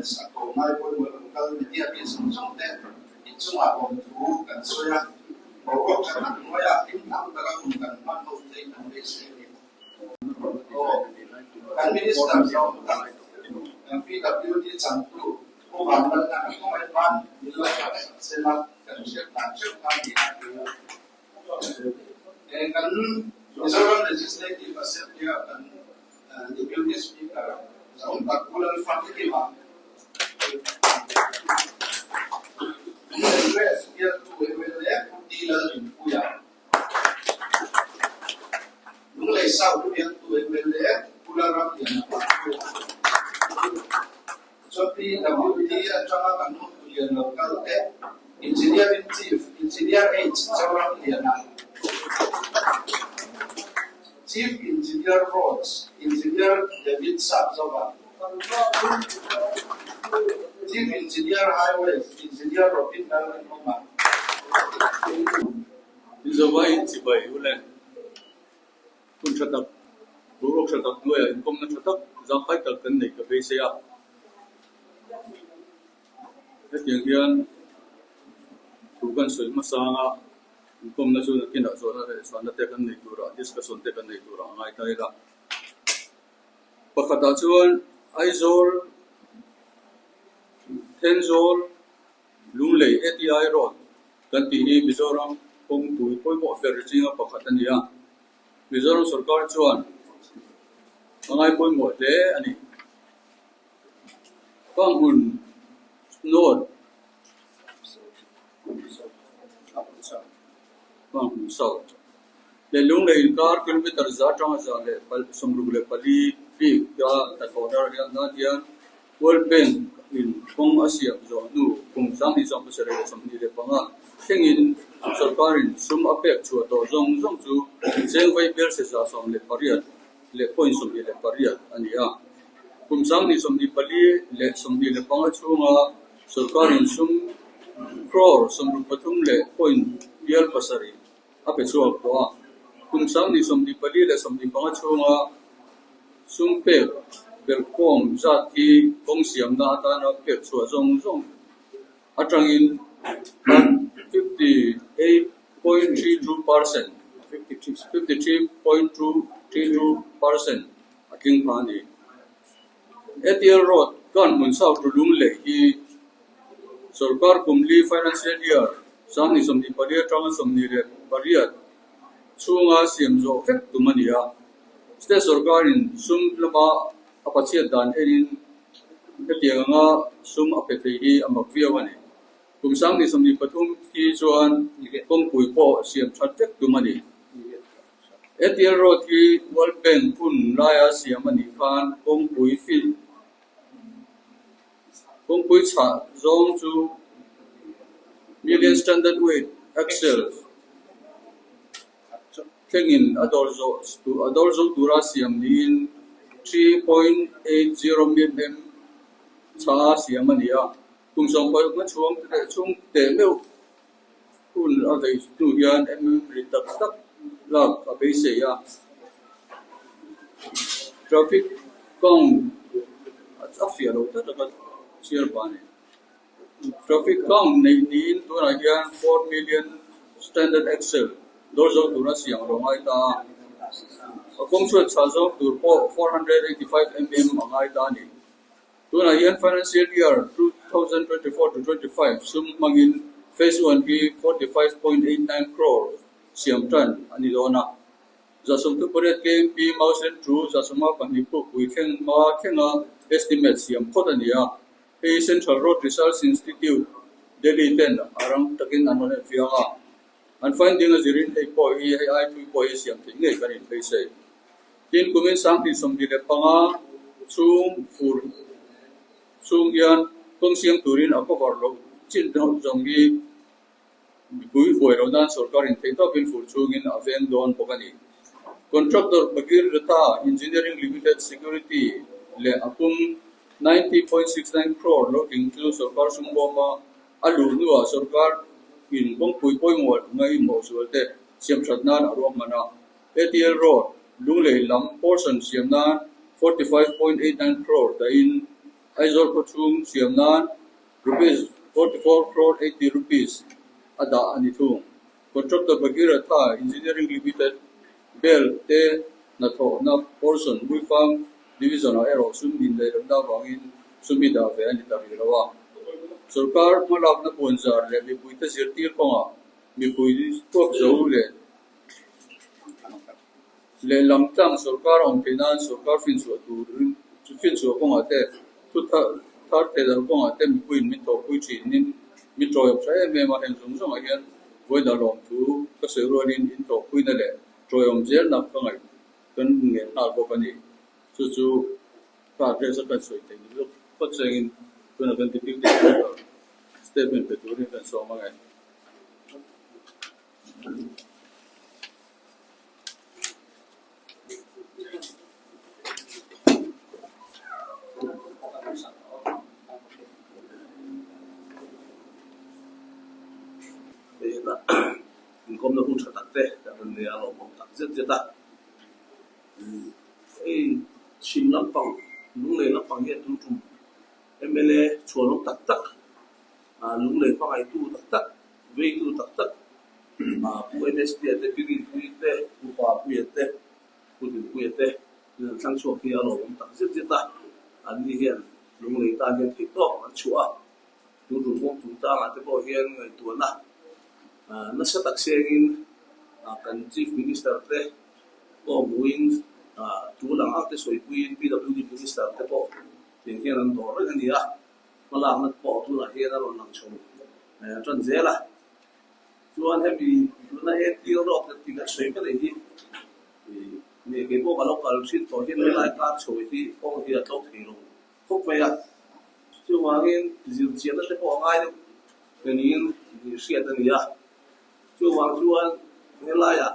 Conference a ko ngai pawimawh lo kal media mi zawng zawng te inchungah lawmthu kan sawi a, boruak tha tak hnuaiah hlim tlang taka hun kan hman ho theih kan beisei a ni. Aw, kan Minister zawng tak kan PWD changtu Pu Vanlalna kan khawngaih hman min lo hlat sak sela kan hriat dan theuh kha a ni a. Kan Mizoram Legislative Assembly-a kan Deputy Speaker zawng tak Pu Lalfakima Congress bialtu mla Pu T Lalrinpuia Lunglei South bialtu mla Pu Lalramliana Pangpuia Chuan PWD atanga kan hmutu lian lo kal te Engineering Chief Engineer H Zoramliana Chief Engineer Roads Engineer David Sapzova Chief Engineer Highways Engineer Robin Lalrinawma. Inzova in chibai u le. Hun tha tak, boruak tha tak hnuaiah inkawmna tha tak, zangkhai tak kan neih ka beisei a. Hetiang hian thu kan sawi hmasa anga inkawmna chu nakinah zawhna leh chhuahna te kan nei turah, discussion te kan nei turah a ngai ta ila. Pakhatah chuan Aizawl, Thenzawl, Lunglei ATI Road kan tih hi Mizoram kawngpui pawimawh ber zinga pakhat a ni a. Mizoram sorkar chuan a ngai pawimawh hle a ni. Panghmun North Panghmun South leh Lunglei inkar kilometre 164 bik a hnathawhna nan hian World Bank in kawng a siam zawh hnu kum 2025 thlengin sorkarin sum a pek chhuah tawh zawng zawng chu cheng vai ber se 18 leh point 28 a ni a. Kum 2024 leh 25 chhunga sorkarin sum crore 63 leh point bial pasarih a pe chhuak tawh a. Kum 2024 leh 25 chhunga sum pek belhkhawm zat hi kawng siamna atana pek chhuah zawng zawng atangin 58.32 percent, 53.32% a tling pha a ni. ATL Road Kanhmun South to Lunglei hi sorkar kum li financial year 2024 atanga 28 chhunga siam zawh vek tum a ni a. State sorkarin sum lama a pachhiat dan enin hetiang anga sum a pe thei hi a mak viau a ni. Kum 2023 hi chuan kawngpui pawh siam that vek tum a ni. ATL Road hi World Bank hun laia siam a nih khan kawngpui fit kawngpui chhah zawng chu Million Standard Weight Axle thlengin a dawr zawh a dawr zo tura siam niin 3.80 mm chhaha siam a ni a. Kum 15 na chhuang leh chhung teh meuh hun a vei hnu hian mm ri tak tak lak a beisei a. Traffic count a fiah lo tlat a ka chhiar pah a ni. Traffic count neih niin tunah hian 4 million standard axle dawr zo tura siam a lo ngai ta a. A kawng chhuat chhah zawng tur pawh 485 mm a ngai ta a ni. Tunah hian financial year 2024 to 25 sum hmangin phase 1 hi 45.89 crore siam tan a ni dawn a. 68 kmp Mausen to 72 Pukpui thleng hma thlenga estimate siam phawt a ni a. Hei Central Road Research Institute, Delhi ten a rang takin an rawn enfiang a. An finding a zirin hei pawh hi hei ai thui pawh hi siam theih ngei kan inpheisei. Tin, kumin 2025 chhung fur chhung hian kawng siam turin a cover loh chin zawng hi mipui buai loh nan sorkarin theihtawpin fur chhungin a veng dawn bawk a ni. Contractor Bhagiratha Engineering Limited Security leh a pum 90.69 crore lo tling chu sorkar sum bawma a luh hnuah sorkar in kawngpui pawimawh ngaihmawh zual te siam that nan a ruahman a. ATL Road Lunglei lam portion siam nan 45.89 crore dahin. Aizawl khawchhung siam nan Rupees 44 crore 80 rupees a dah a ni thung. Contractor Bhagiratha Engineering Limited, bel, te hnathawhna portion Hmuifang Division-ah erawh sum indaih lohna avangin sum hi dah ve a ni ta rih lo a. Sorkar hmalakna puanzar leh mipuite zirtir kawngah mipui tuak zo leh Lehlam tlang sorkar a awm theih nan sorkar finchhuah turin finchhuah kawngah te, thu thar theihloh kawngah te mipuiin min thawhpui thinin min tawiawm tha em em a, heng zawng zawngah hian vawiin a lawm thu ka sawi rualin in thawhpuina leh tawiawm zelna ka ngaih kan ngen nghal bawk a ni. Chu chu ka address a kan sawi theih ni lawk phawt chengin tunah kan Deputy Speaker statement pe turin kan sawm ang e. Inkawmna hun tha tak te kan rawn nei a, lawmawm tak zet zet a. Hei chhim lampang, lunglei lampang hian tun tum mla chhuanawm tak tak, lunglei hmangaihtu tak tak, veitu tak tak Pu MSP-a te, Pi Rinpuii te, Pu Papuia te, Pu Dinpuia te in an thlang chhuak hi a lawmawm tak zet zet a, anni hian lunglei tan hian theih tawk an chhuah a, tun tum kawng chungchangah te pawh hian ngaihtuahna nasa tak sengin kan Chief Minister te pawh hmuin tul ang ang te sawipuiin PWD Minister te pawh tiang hian an dawr reng a ni a, hmalakna pawh tunah hian a rawn lang chho tan zel a. Chuan hemi tuna ATL rawk kan tih kan sawi ber hi ih kei pawh ka lo kal thin tawh hian helai kar chho hi kawng hi a tlo thei lo khawp mai a. Chuvangin zirchianna te pawh a ngai deuh ve niin hriat a ni a. Chuvang chuan helaiah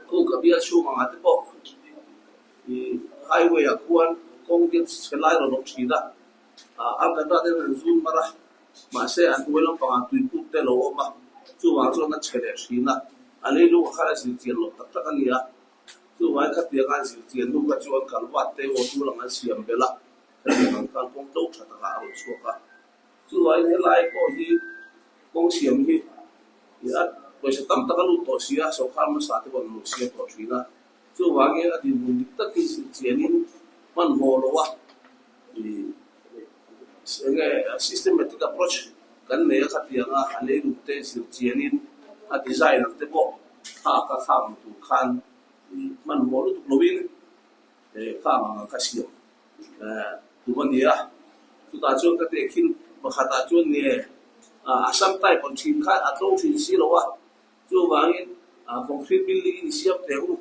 kawngka bial chhung angah te pawh ih highway ah khuan kawng te chhe lai rawn awm thin a. Alcatraz te an zun mar a, mahse an hnuai lampangah tuiput te a lo awm a, chuvang chuan a chhe leh thin a, a leilungah khan a zirchian loh tak tak a ni a, chuvangin khatianga an zirchian hnu kha chuan kalvat te aw tur ang an siam belh a, khatiang ang khan kawng to tha takah a rawn chhuak a, chuvangin helai pawh hi kawng siam hi a pawisa tam tak a lut tawh si a, sawrkar hmasa te pawh an lo siam tawh thin a, chuvangin a dinhmun dik tak hi zirchianin hmanhmawh lo a. Enge systematic approach kan nei a khatianga a leilung te zir chianin a design ang te pawh thlak a thlak ang tur khan hmanhmawh lutuk lovin khang ang kha siam tum a ni a. Chutah chuan ka tehkhin pakhatah chuan nge Assam type ang thin khan a tlo thin si lo a. Chuvangin concrete building in siam teh u,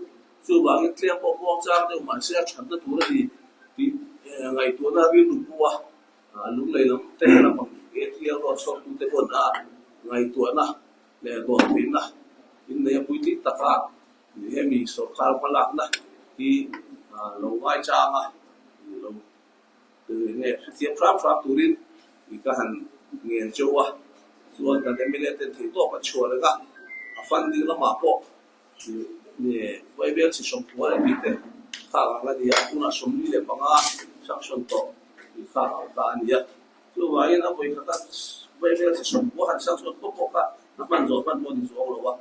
chuvangin tlem pawh muang chang deuh mahse a thatna tur a ni tih ngaihtuahna rilru pu a, lunglei lam te lampang ATL road chhuaktute pawn a ngaihtuahna leh dawhtheihna innei a puitling taka hemi sawrkar hmalakna hi lo ngaichang a lo. Nge hrethiam hram hram turin ka han ngen cheu a, chuan kan mla ten theih tawk an chhuah reng a, a funding lamah pawh nge Vaibel chi sawmkua leh tih te khak ang a ni a, tunah 45 sanction tawh tih khak ang kha a ni a, chuvangin a vawi khata Vaibel chi 90 han sanction pawp pawh kha a hman zawh hman pawh a ni chuang lo a,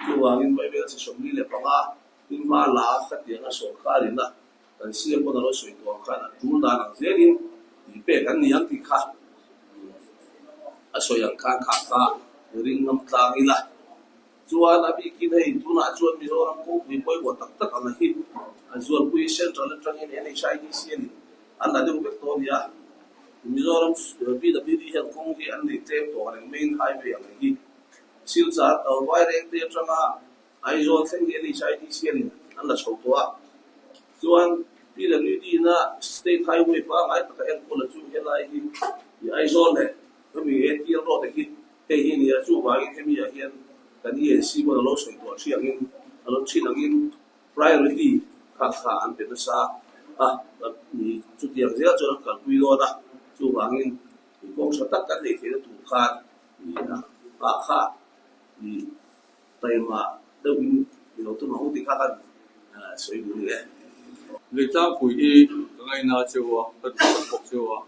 chuvangin Vaibel chi 45 tin hma la khatianga sawrkar in a Kan siam pawn a lo sawi tawh ang khan a tul dan ang zelin tih pek an ni ang tih kha a sawi ang khan kha kha ring ngam tlang ila. Chuan a bikin hei tunah chuan Mizoram kawngpui pawimawh tak tak ang hi a zualpui Central atangin NHIDC in an la deuh vek tawh a ni a. Mizoram PWD hian kawng hi an nei tlem tawh reng main highway ang hi Silchar Vairengte atanga Aizawl thleng hi NHIDC in an la chho tawh a, chuan PWD na State Highway pangngai taka enkawl a chu helai hi Aizawl leh hemi ATL road te hi hei hi a ni a, chuvangin hemi ah hian kan ENC pawn a lo sawi tawh thiangin a lo thin angin priority kha kha an pe nasa a, chutiang zel chuan an kalpui dawn a, chuvangin kawng tha tak kan neih theihna tur khan ah kha Taima deuhin i lo tum ang u tih kha kan sawi duh ni e. Leitlangpui hi ka ngaina cheu a, ka duh tak bawk cheu a.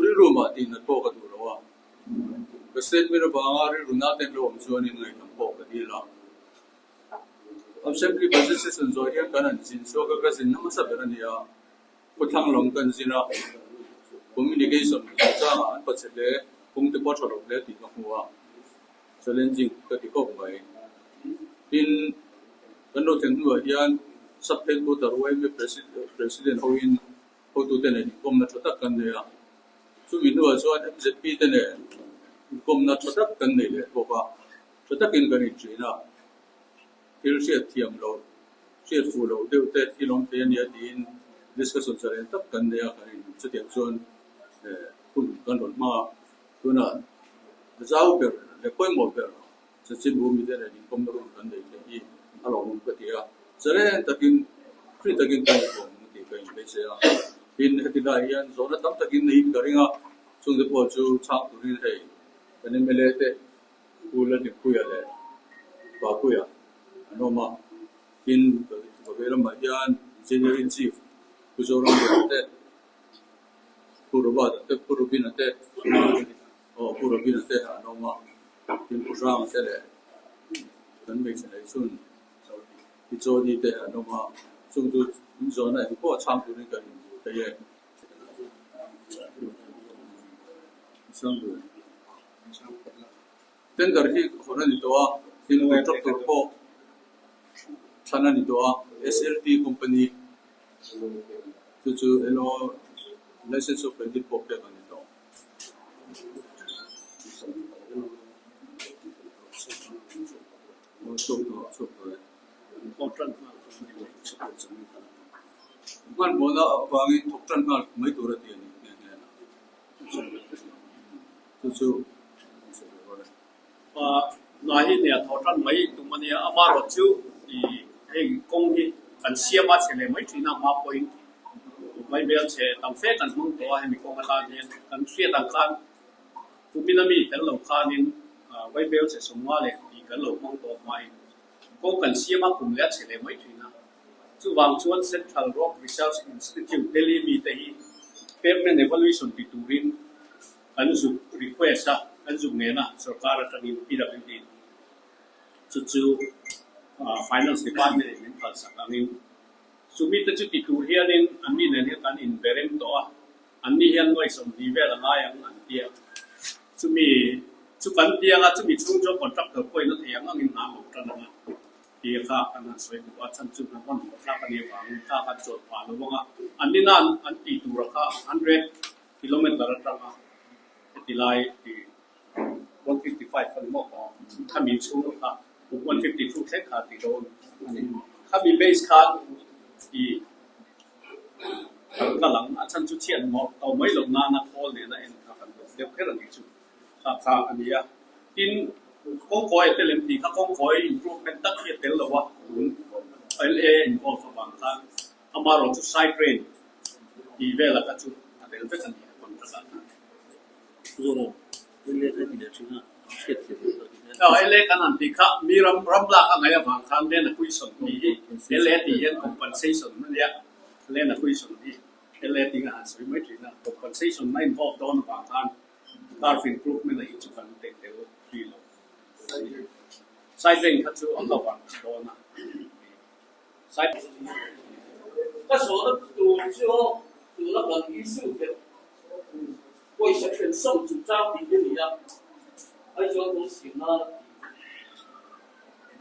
rilru mah tih nat pawh ka duh lo a, ka statement avanga rilru na ten lo awm chuanin ngaihtham pawh ka dil a. Assembly budget session zawh hian kan han zin chhuak a, ka zin na hmasa ber a ni a, khawthlang lam kan zin a, communication chungchangah an pachhe hle, kawng te pawh a tha lo hle tih ka hmu a, challenging ka ti khawp mai. Tin, kan lo thleng hnuah hian sub headquarter YMA president hoin hotute nen inkawmna tha tak kan nei a, chumi hnuah chuan MZP te nen inkawmna tha tak kan nei leh bawk a, tha takin kan inṭin a, thil hriat thiam loh, hriat fuh loh deuh te thil awm thei a nia tiin discussion zalen tak kan nei a, kan in chutiang chuan hun kan rawn hma a, tunah zau ber leh pawimawh ber Chanchinbu mite nen inkawmna hun kan nei theih hi a lawmawm ka ti a, zalen takin free takin kan inkawm ang tih ka inbeisei a. Tin, heti lai hian zawhna tam takin neiin ka ring a, chungte pawh chu chhang turin hei kan mla te Pu Lalhlimpuia leh Papuia an awm a. Tin, ka vei lamah hian Engineering Chief Pu Zoramliana te, Pu Robert te, Pu Robina te, aw Pu Robina te an awm a. Tin Pu Hranga te leh kan hmeichhe nei chhun Pi Chawni te an awm a, chung chu in zawhna eng pawh chhang turin kan induh thei e. Tender hi hawn a ni tawh a, tin contractor pawh thlan a ni tawh a, SLT company chu chu LO license of credit pawh pek a ni tawh. Hmanhmawhna avangin thawk tan nghal mai tur a ti a ni nghe nghe a. Chu chu Hna hi nia thawh tan mai tum a nia, amaherawhchu hei kawng hi kan siam a chhe leh mai thin a, hma pawhin vaibel chhe tam fe kan hmang tawh a hemi kawng atan hian kan hriat ang khan kumina mi tel lo khanin vaibel chhe sawmnga leh tih kan lo hmang tawh hmain kawng kan siam a kum leh a chhe leh mai thin a. Chuvang chuan Central Rock Research Institute Delhi mite hi pavement evaluation ti turin kan zuk request a, kan zuk ngen a sorkar atangin PWD chu chu Finance Department in min phalsak angin chumi te chu ti tur hianin anni nen hian kan inberem tawh a, anni hian nuai 20 vel a ngai ang an ti a, chumi chu kan tiang a, chumi chhung chuan contractor pawhin a thei ang angin hna an lo tan ang a tih kha kan han sawi duh a, chhan chu hna hman hmuh thlak a nih avangin kha kan chawlh phah lo ang a, anni nan an tih tur a kha 100 kilometer atanga heti lai 155 a ni maw khami chhung kha 152 thleng kha ti dawn a ni. Khami base khan i kan kal ang a chhan chu chhiat mawh to mai loh nana khawl nena en kha kan duh deuh kher a nih chu kha kha a ni a. Tin, kawngkawi a tel em tih kha kawngkawi improvement tak hi a tel lo a, tun LA involve avang khan Amaherawhchu side drain tih velah kha chu a tel vek a ni a contract ah khan. LA kan han tih kha mi ram ram lak a ngaih avang khan land acquisition tih hi LA tih hian compensation a nia, land acquisition hi LA tih a han sawi mai thin a, compensation a involve dawn avang khan turf improvement a hi chu kan teh tel hrih lo. Side drain kha chu a cover dawn a. Ka zawhna tur chu tuna kan issue te pawisa thensawm chungchang tih hi a ni a, Aizawl kawng siam nan a ti.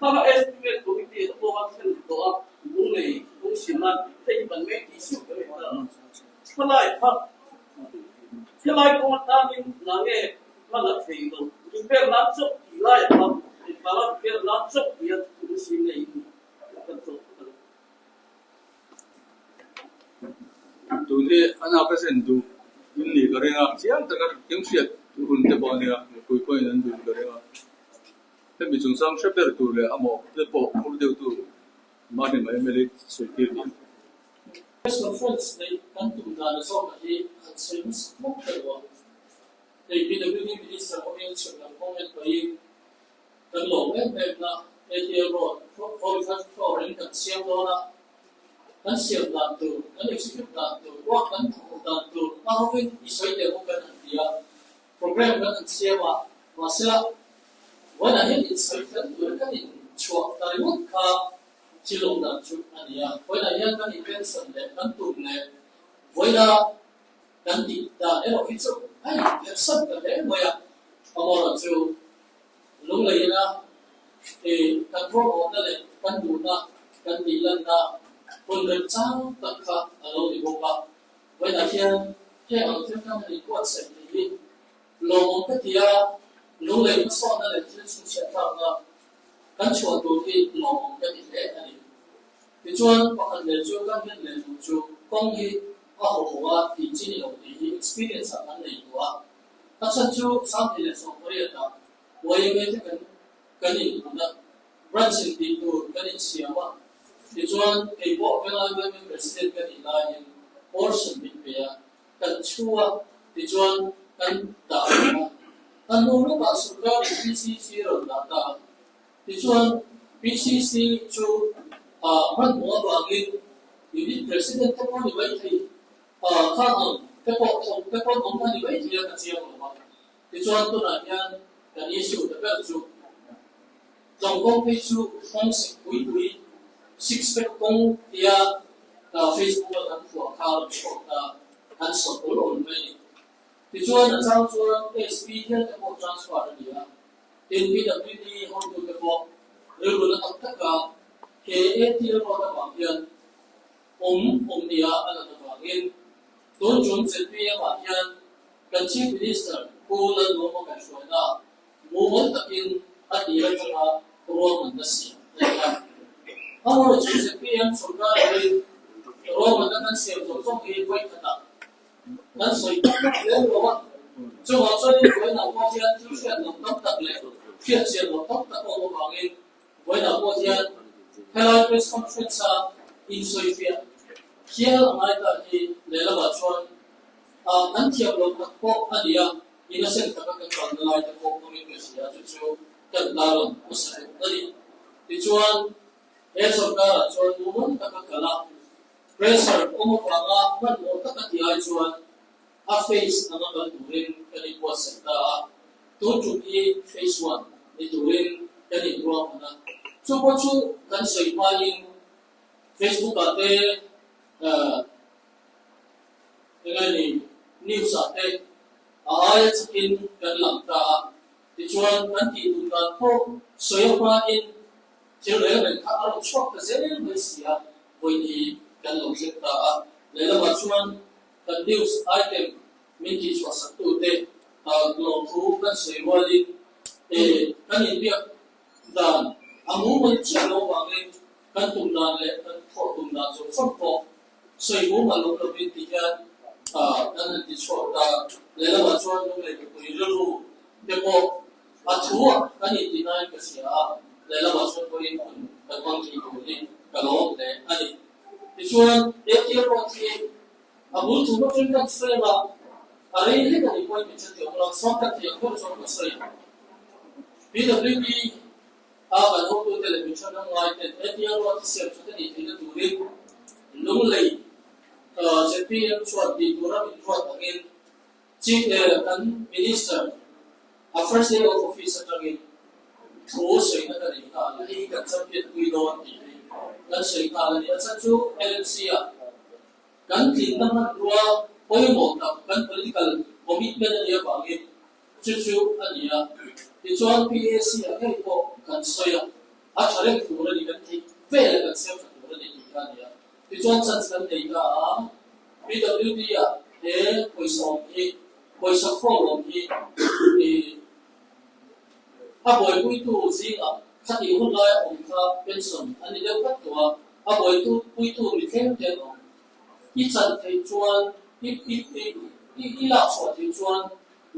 Khama estimate committee te pawh a thlen tawh a, lunglei kawng siam nan tih theih ban mai issue ber a ni ta. Thalai kha thalai kawng atanin nange hman a thei lo, repair nan chauh tih laiah kha engvanga repair nan chauh tia thuthlung siam nge in nih? Tun hi a naka zen duh in nih ka ring a, chiang taka eng hriat hun te pawh a nia, mipui pawhin an duh ka ring a. Hemi chungchang hre ber tur leh a mawh te pawh phur deuh tu mahni mai mla sawi tir tih. Press conference neih kan tum dan a zawk hi han sawi hmasa hmawk ta lo a, hei PWD Minister awmin chhim lam kawng en pahin Kan lawm em em na ATL Road 45 crore in kan siam dawn a, Kan siam dan tur, kan execute dan tur, work kan thawh dan tur a hovin i sawi teh bawk kan han ti a, program kan han siam a, mahsela vawiinah hian insawi fel tur kan inchhuah ta ringawt kha thil awm dan chu a ni a. Vawiinah hian kan intention leh kan tum leh vawiina kan tih dan erawh hi chu a inphelhsan ta hle mai a, amaherawhchu Lungleina i kan ruahmawhna leh kan duhna kan tih lanna hun remchang tak kha a lo ni bawk a. Vawiinah hian heng ang thil kan han inbuatsaih thei hi lawmawm ka ti a, lunglei hmasawnna leh thil chhunchhiah tlakna kan chhuah tur hi lawmawm ka ti hle a ni. Tichuan, pakhat leh chu kan rin leh duh chu kawng hi a haw haw a tih chi ni lo tih hi experience ah kan nei duh a. A chhan chu 2018 ah YMA te kan kan inhmuhna branch in tih tur kan insiam a, tichuan kei pawh Vengai YMA President ka nih laiin portion min pe a, kan chhu a, tichuan kan dah leh a. A hnu lawkah sawrkarin PCC rawn dah ta a, tichuan PCC chu hmanhmawh avangin Unit President te pawh ni maithei Kha ang te pawh thawk te pawh awm a ni mai thei a ka chiang lo a. Tichuan tunah hian kan issue ta ber chu tlawng kawng phei chu kawng sek pui pui six pack kawng tia Facebook a kan phuah kha a rawn chhuak ta an sawt awl awl mai a ni. Tichuan a chang chuan SP hial te pawh transfer a ni a, tin PWD hotu te pawh rilru na tak taka he ATL road avang hian Awm awm nia a lan avangin tun tum zpm ah hian kan Chief Minister Pu Lalnuama kaihhruaina mumal takin a tir atanga ruahmanna siam a ni a. Amaherawhchu zpm sawrkar angin ruahmanna kan siam zawng zawng hi vawi khatah kan sawi tak tak hle lo a, chuvang chuanin vawiinah pawh hian thil hriat loh tam tak leh hriatchian loh tam tak a awm avangin Vawiinah pawh hian helai press conference a insawifiah hial a ngai ta hi lehlamah chuan kan thiam lo tak pawh a ni a, innocent taka kan kalna lai te pawh awmin ka hria chu chu kan tarlan hmasa deuh a ni. Tichuan he sawrkarah chuan mumal taka kal a, pressure awm avanga hmanhmawh taka ti ai chuan a phase anga kal turin kan inbuatsaih ta a, tun tum hi phase one ni turin kan inruahman a, chu pawh chu kan sawi hmain Facebook ah te eng nge ni news ah te a aia chakin kan lang ta a, tichuan kan tih duh dan pawh sawi a hmain thil reng reng kha a rawn chhuak ta zel mai si a, vawiin hi kan lo thleng ta a, lehlamah chuan Kan news item min tihchhuah saktute lawmthu kan sawi rualin kan inbiak dan a mumal chiah lo vangin kan tum dan leh kan thawh tum dan zawng zawng pawh sawi mumal awm lovin ti hian kan han tichhuak ta. Lehlamah chuan lunglei mipui rilru te pawh a thu a kan intih nain ka hria a, lehlamah chuan pawhin hun kan hmang thei tur hi ka lawm hle a ni. Tichuan, ATL road hi a bul thu bawkin kan sawi a, a rei hlek a nih pawhin min hre thiam lo, chuan ka thiam ber chuan ka sawi ang. PWD a kan hotute leh min hre ngai ten ATL road hi siam that a nih theihna turin Lunglei zpm chuan tih tura min ruat angin Chief kan Minister a first day of office atangin thu sawina ka nei nghal a, hei hi kan champion pui dawn tih hi kan sawi nghal a ni. A chhan chu LMC ah kan tlinna hmanrua pawimawh tak kan political commitment a nih avangin chu chu a ni a. Tichuan PAC ah ngei pawh kan sawi a, a tha reng tur a ni kan tih vel a kan siam tha tur a ni tih kha a ni a. Tichuan chance kan nei ta a, PWD ah he pawisa awm hi, pawisa khawl awm hi i a buaipuitu zingah khatih hun laia awm kha pension an ni deuh vek tawh a, a buaitu puitu mi thleng te an awm. I chan theih chuan i i i i lak chhuah theih chuan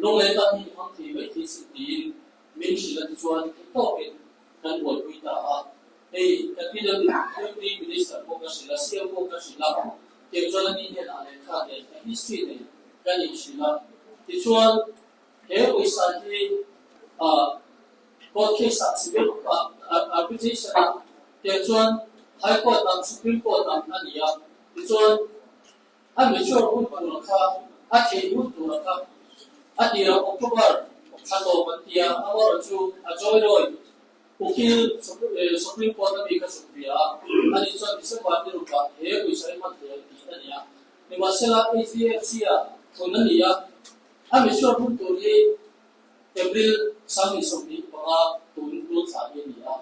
lunglei tan hi i hmang thei mai thei sin tiin min hrilh a tichuan theihtawkin kan buaipui ta a. Hei kan PWD Minister pawh ka hrilh a, CM pawh ka hrilh a, tiang chuan ani hnenah lehkha nen a history nen kan inhrilh a. Tichuan he pawisa hi ah court case ah civil arbitration ah tiang chuan High Court ang Supreme Court ang a ni a, tichuan a mature hun tura kha a theih hun tura kha a tirah October thla tawp an ti a, amaherawhchu a Joy Roy Ukil Supreme Court a mi kha chhuk ve a, ani chuan December ni rukah he pawisa hi hman thei ang tih a ni a. Nimahsela HDFC ah thun a ni a, a misual hun tur hi April 2025 tun tun thla hi a ni a.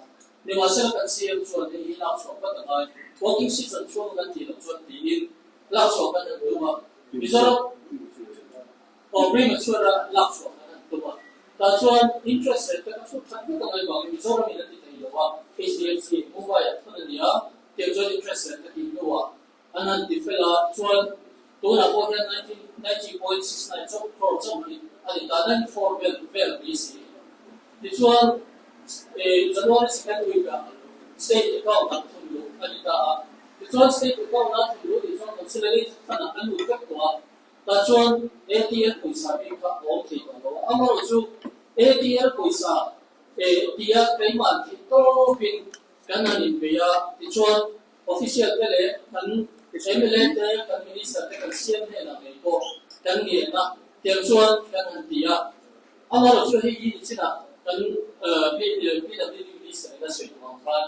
Nimahsela kan CM chuan hei hi lak chhuah vat a ngai, working season chhung kan tih loh chuan tiin lak chhuah kan han tum a, Mizoram Aw premature a lak chhuah kan han tum a, tah chuan interest rate te kha chhut that vek a ngaih vangin Mizoram in a ti thei lo a, HDFC Mumbai ah thun a ni a, tiang chuan interest rate ka tih hnuah an han ti fel a, chuan tunah pawh hian 90.69 chauh crore chauh hi a ni ta, 94 vel vel a ni si. Tichuan January second week ah state account ah thun luh a ni ta a, tichuan state account ah thun luh tih chuan consolidated fund ah an lut vek tawh a, Tah chuan ATL pawisa bik kha a awm thei tawh lo a, amaherawhchu ATL pawisa eh tia keimah thih tawpin kan han inbei a, tichuan official te leh kan mla te, kan minister te kan siam hnenah ngei pawh kan ngen a, tiang chuan kan han ti a, amaherawhchu hei hi nichinah kan PWD minister in a sawi tawh ang khan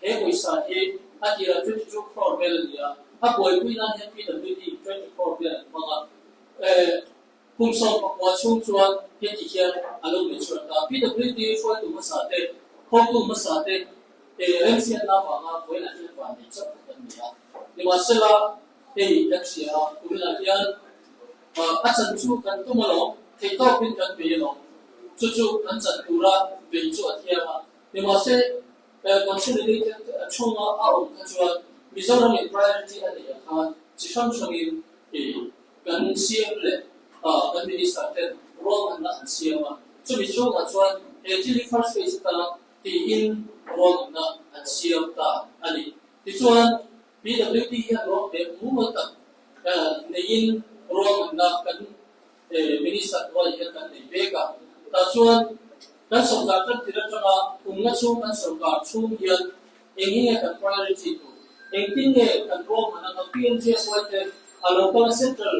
He pawisa hi a tirah 22 crore vel a ni a, a buaipui nan hian PWD 20 crore vel an hmang a. Kum 19 chhung chuan heti hian a lo mature ta. PWD hruaitu hmasa te, hotu hmasa te remhriatna avanga vawiinah hian van nei chauh kha kan ni a. Nimahsela, hei kan hria a, kuminah hian a chan chu kan tum alawm, theihtawpin kan bei alawm. Chu chu kan chan tura bei chu a thiang a. Nimahse, Consolidated chhunga a awm kha chuan Mizoram in priority a neih ah khan chi hrang hrangin kan CM leh kan Minister ten ruahmanna an siam a, chumi chhungah chuan he thil hi first phase atan tiin ruahmanna an siam ta a ni. Tichuan PWD hian ruahmanna mumal tak neiin ruahmanna kan Minister hnuaiah hian kan nei mek a, tah chuan kan sawrkar kan tir atanga kumna chhung kan sawrkar chhung hian eng nge kan priority tur, engtin nge kan ruahman anga PMGSY te a lo kal a central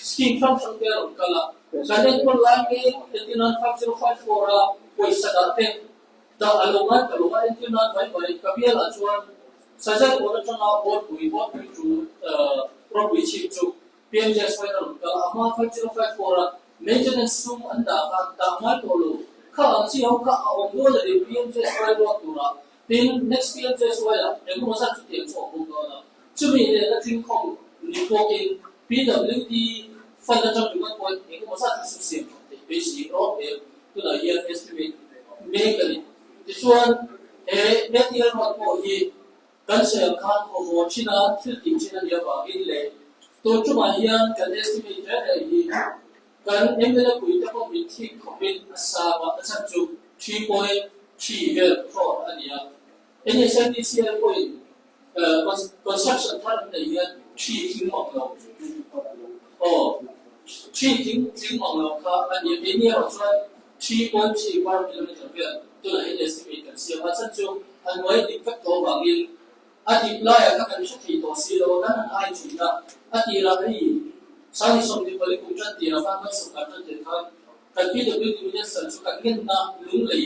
scheme hrang hrang te a rawn kal a, kan enkawl lai mek entirnan 5054 a pawisa dah te dah a lo ngai ta lo a, entirnan mai mai ka bialah chuan Sazel kawn atanga Bawlpui, Bawlpui to Rawpui chhip chu PMJS pawn a rawn kal a, a hma 5054 a maintenance sum an dah kha dah ngai tawh lo. Kha ang chi ho kha a awm dawn a ni PMJSY ruat turah. Tin, next PMJSY ah engemaw zat chutiang chu a awm bawk dawn a. Chumi nen a tlingkhawm ni pawhin PWD fund atang ringawt pawhin engemaw zat chu sum siam that theih beisei rawh hmel tunah hian estimate mek a ni. Tichuan, he ATL ruat pawh hi Kan sawi ang khan haw haw thin a, thil tih thin a nih avangin leh tun tumah hian kan estimate reng reng hi kan mla puite pawh min thik khawpin a sang a, a chhan chu 3.3 vel crore a ni a. NSLDCL pawhin construction thar an neih hian 3 tling mang lo aw 3 tling tling mang lo kha a ni a, keini erawh chuan 3.3 per kilometer vel tunah hian estimate kan siam a, chhan chu a hnuai dik vek tawh avangin a dik laiah kha kan hre thei tawh si lo a, kan han ai thin a, a tirah hei Sangni 24 kum tan tirah khan kan sawrkar tan tir khan kan PWD Minister chu kan ngenna lunglei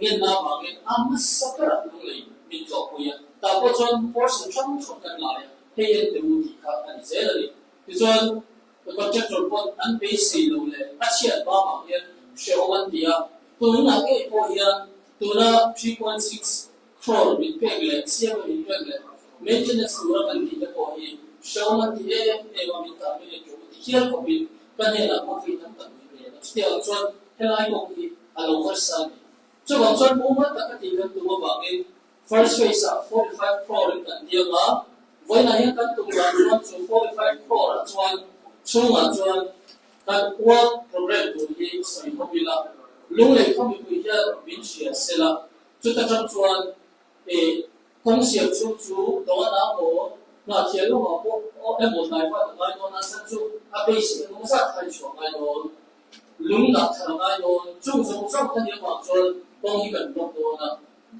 ngenna avangin a hmasa berah lunglei min tlawhpui a, tah pawh chuan portion hrang hrang kan lai a, hei en teh u tih kha a ni zel a ni. Tichuan Contractor pawh an beisei lo leh a chhiat bangah hian hrehawm an ti a, tunah ngei pawh hian tuna 3.6 crore min pek leh siama min pek leh maintenance tura kan tih te pawh hi hrehawm an ti em em a, min tah mai leh ṭawh ti hial khawpin ka hnenah pawh thil tam tak min nen a, chutiang chuan helai kawng hi a lo harsa a ni. Chuvang chuan mumal taka tih kan tum avangin First phase ah 45 crore in kan diam a, vawiinah hian kan tum dan chuan chu 45 crore ah chuan chhungah chuan kan work program tur hi sawi hawp ila, Lunglei khaw mipui hian min hria sela, chuta tang chuan eh kawng siam chhung chu Dawngana maw Hnahthial lamah pawh emaw hnai vat a ngai dawn a, chhan chu a base engemaw zat kha i chhuah ngai dawn. Lung dah thar a ngai dawn, chung zawng zawng kha nia vang chuan kawng hi kan block dawn a.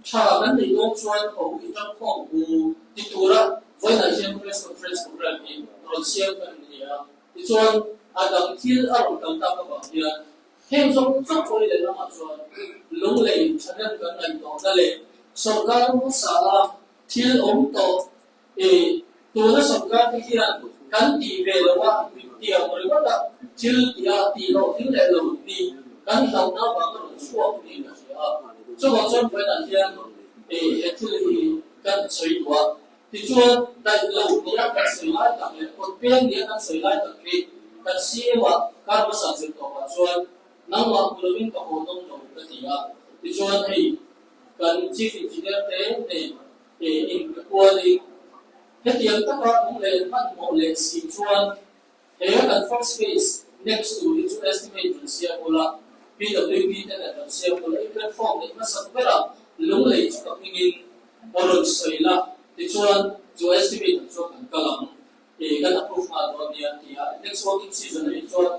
Tha kan neih dawn chuan ho i tang khawm u ti tura vawiinah hian press conference program hi rawn siam kan ni a. Tichuan, a dang thil a rawn kal tak avang hian heng zawng zawng pawi leh lamah chuan lunglei thahnem kan ngaihtuahna leh sawrkar hmasa a thil awm tawh i tuna sawrkar te hian kan tih ve lo a tiang ringawt a thil tih a tih loh thil leh lo tih kan hlauhna avang a rawn chhuak niin a hria a. Chuvang chuan vawiinah hian i he thil hi kan sawi duh a. Tichuan, daih lo nia kan sawi lai tak leh kawt peng nia kan sawi lai tak hi kan CM ah kar hmasa zir tawpah chuan nangmah hmu lovin ka haw nawm lo ka ti a. Tichuan, hei kan Chief Engineer te nei in ka kualin hetiang taka awm leh hmanhmawh leh si chuan He kan first phase next tur hi chu estimate rawn siam ula, PWD te nen rawn siam ula, i platform neih hmasak bera lunglei chu ka hmingin rawn sawi la, tichuan chu estimate ang chuan kan kal ang, ih kan approve nghal dawn nia ti a, next working season a nih chuan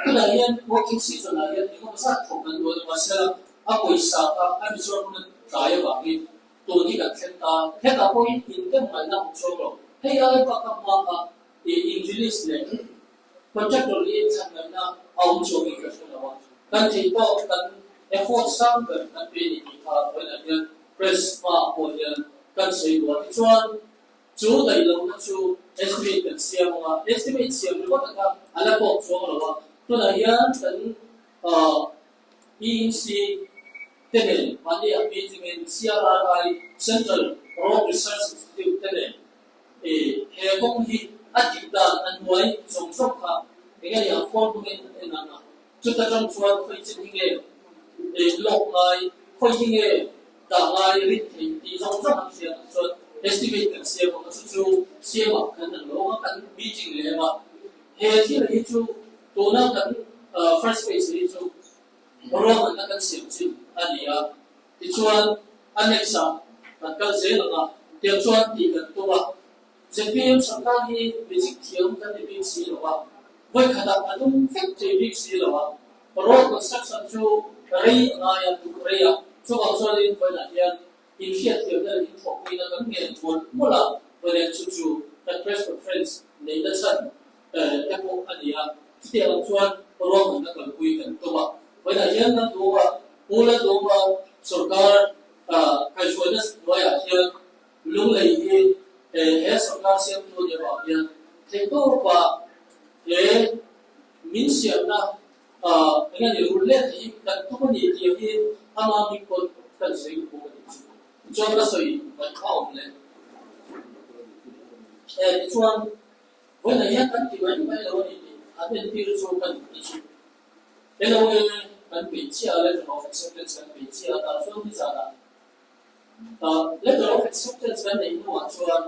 tunah hian working season ah hian engemaw zat thawk kan duh a ni mahsela a pawisa kha a Mizoram huna tlai avangin tun hi kan thleng ta, hetah pawhin indem ngaihna awm chuang lo, hei ai bak a hma kha I English leh contractor hi chhan ngaihna a awm chuangin ka hre lo a, kan theih tawk kan effort sang ber kan pe ni tih kha vawiinah hian press hmaah pawh hian kan sawi duh a. Tichuan, chu daih lohna chu estimate kan siam ang a, estimate siam ringawt kha a la tawk chuang lo a, tunah hian kan EEC te nen mahni a meeting in CRRI, Central Road Research Institute te nen He kawng hi a tih dan a hnuai zawng zawng kha eng nge ang phone hmangin an en ang a, chuta tang chuan khawi chin hi nge lawk ngai, khawi hi nge dah ngai rin theih tih zawng zawng an hriat ang chuan estimate kan siam ang a, chu chu siamah kan an lo awm a, kan meeting leh em a. He thil hi chu tuna kan first phase hi chu ruahmanna kan siam chin a ni a. Tichuan, a next ah kan kal zel ang a, tiang chuan tih kan tum a. Zpm sarkar hi magic thiam kan ni bik si lo a, vawikhatah a dum vek thei bik si lo a, road construction chu rei a ngai a, tuk rei a, chuvang chuanin vawiinah hian inhriatthiamna leh inthawhpuina kan ngen mual mual a, vawiin chu chu kan press conference neihna chhan te pawh a ni a, chutiang ang chuan ruahmanna kalpui kan tum a. Vawiinah hian kan duh a, Pu Lalduhma sawrkar kaihhruaina hnuaiah hian Lunglei hi he sawrkar siamtu ni avang hian theihtawpa he min siamna eng nge ni rulh let hi kan tum a ni tih hi ama hming pawn kan sawi bawk a nih chu. Tichuan ka sawi ngaihthla awm le. Tichuan Vawiinah hian kan ti mai mai lo a ni tih an entir chu ka duhna chu LOA kan peih chiah a, Letter of Acceptance kan peih chiah a, tah chuan nizanah Letter of Acceptance kan neih hnuah chuan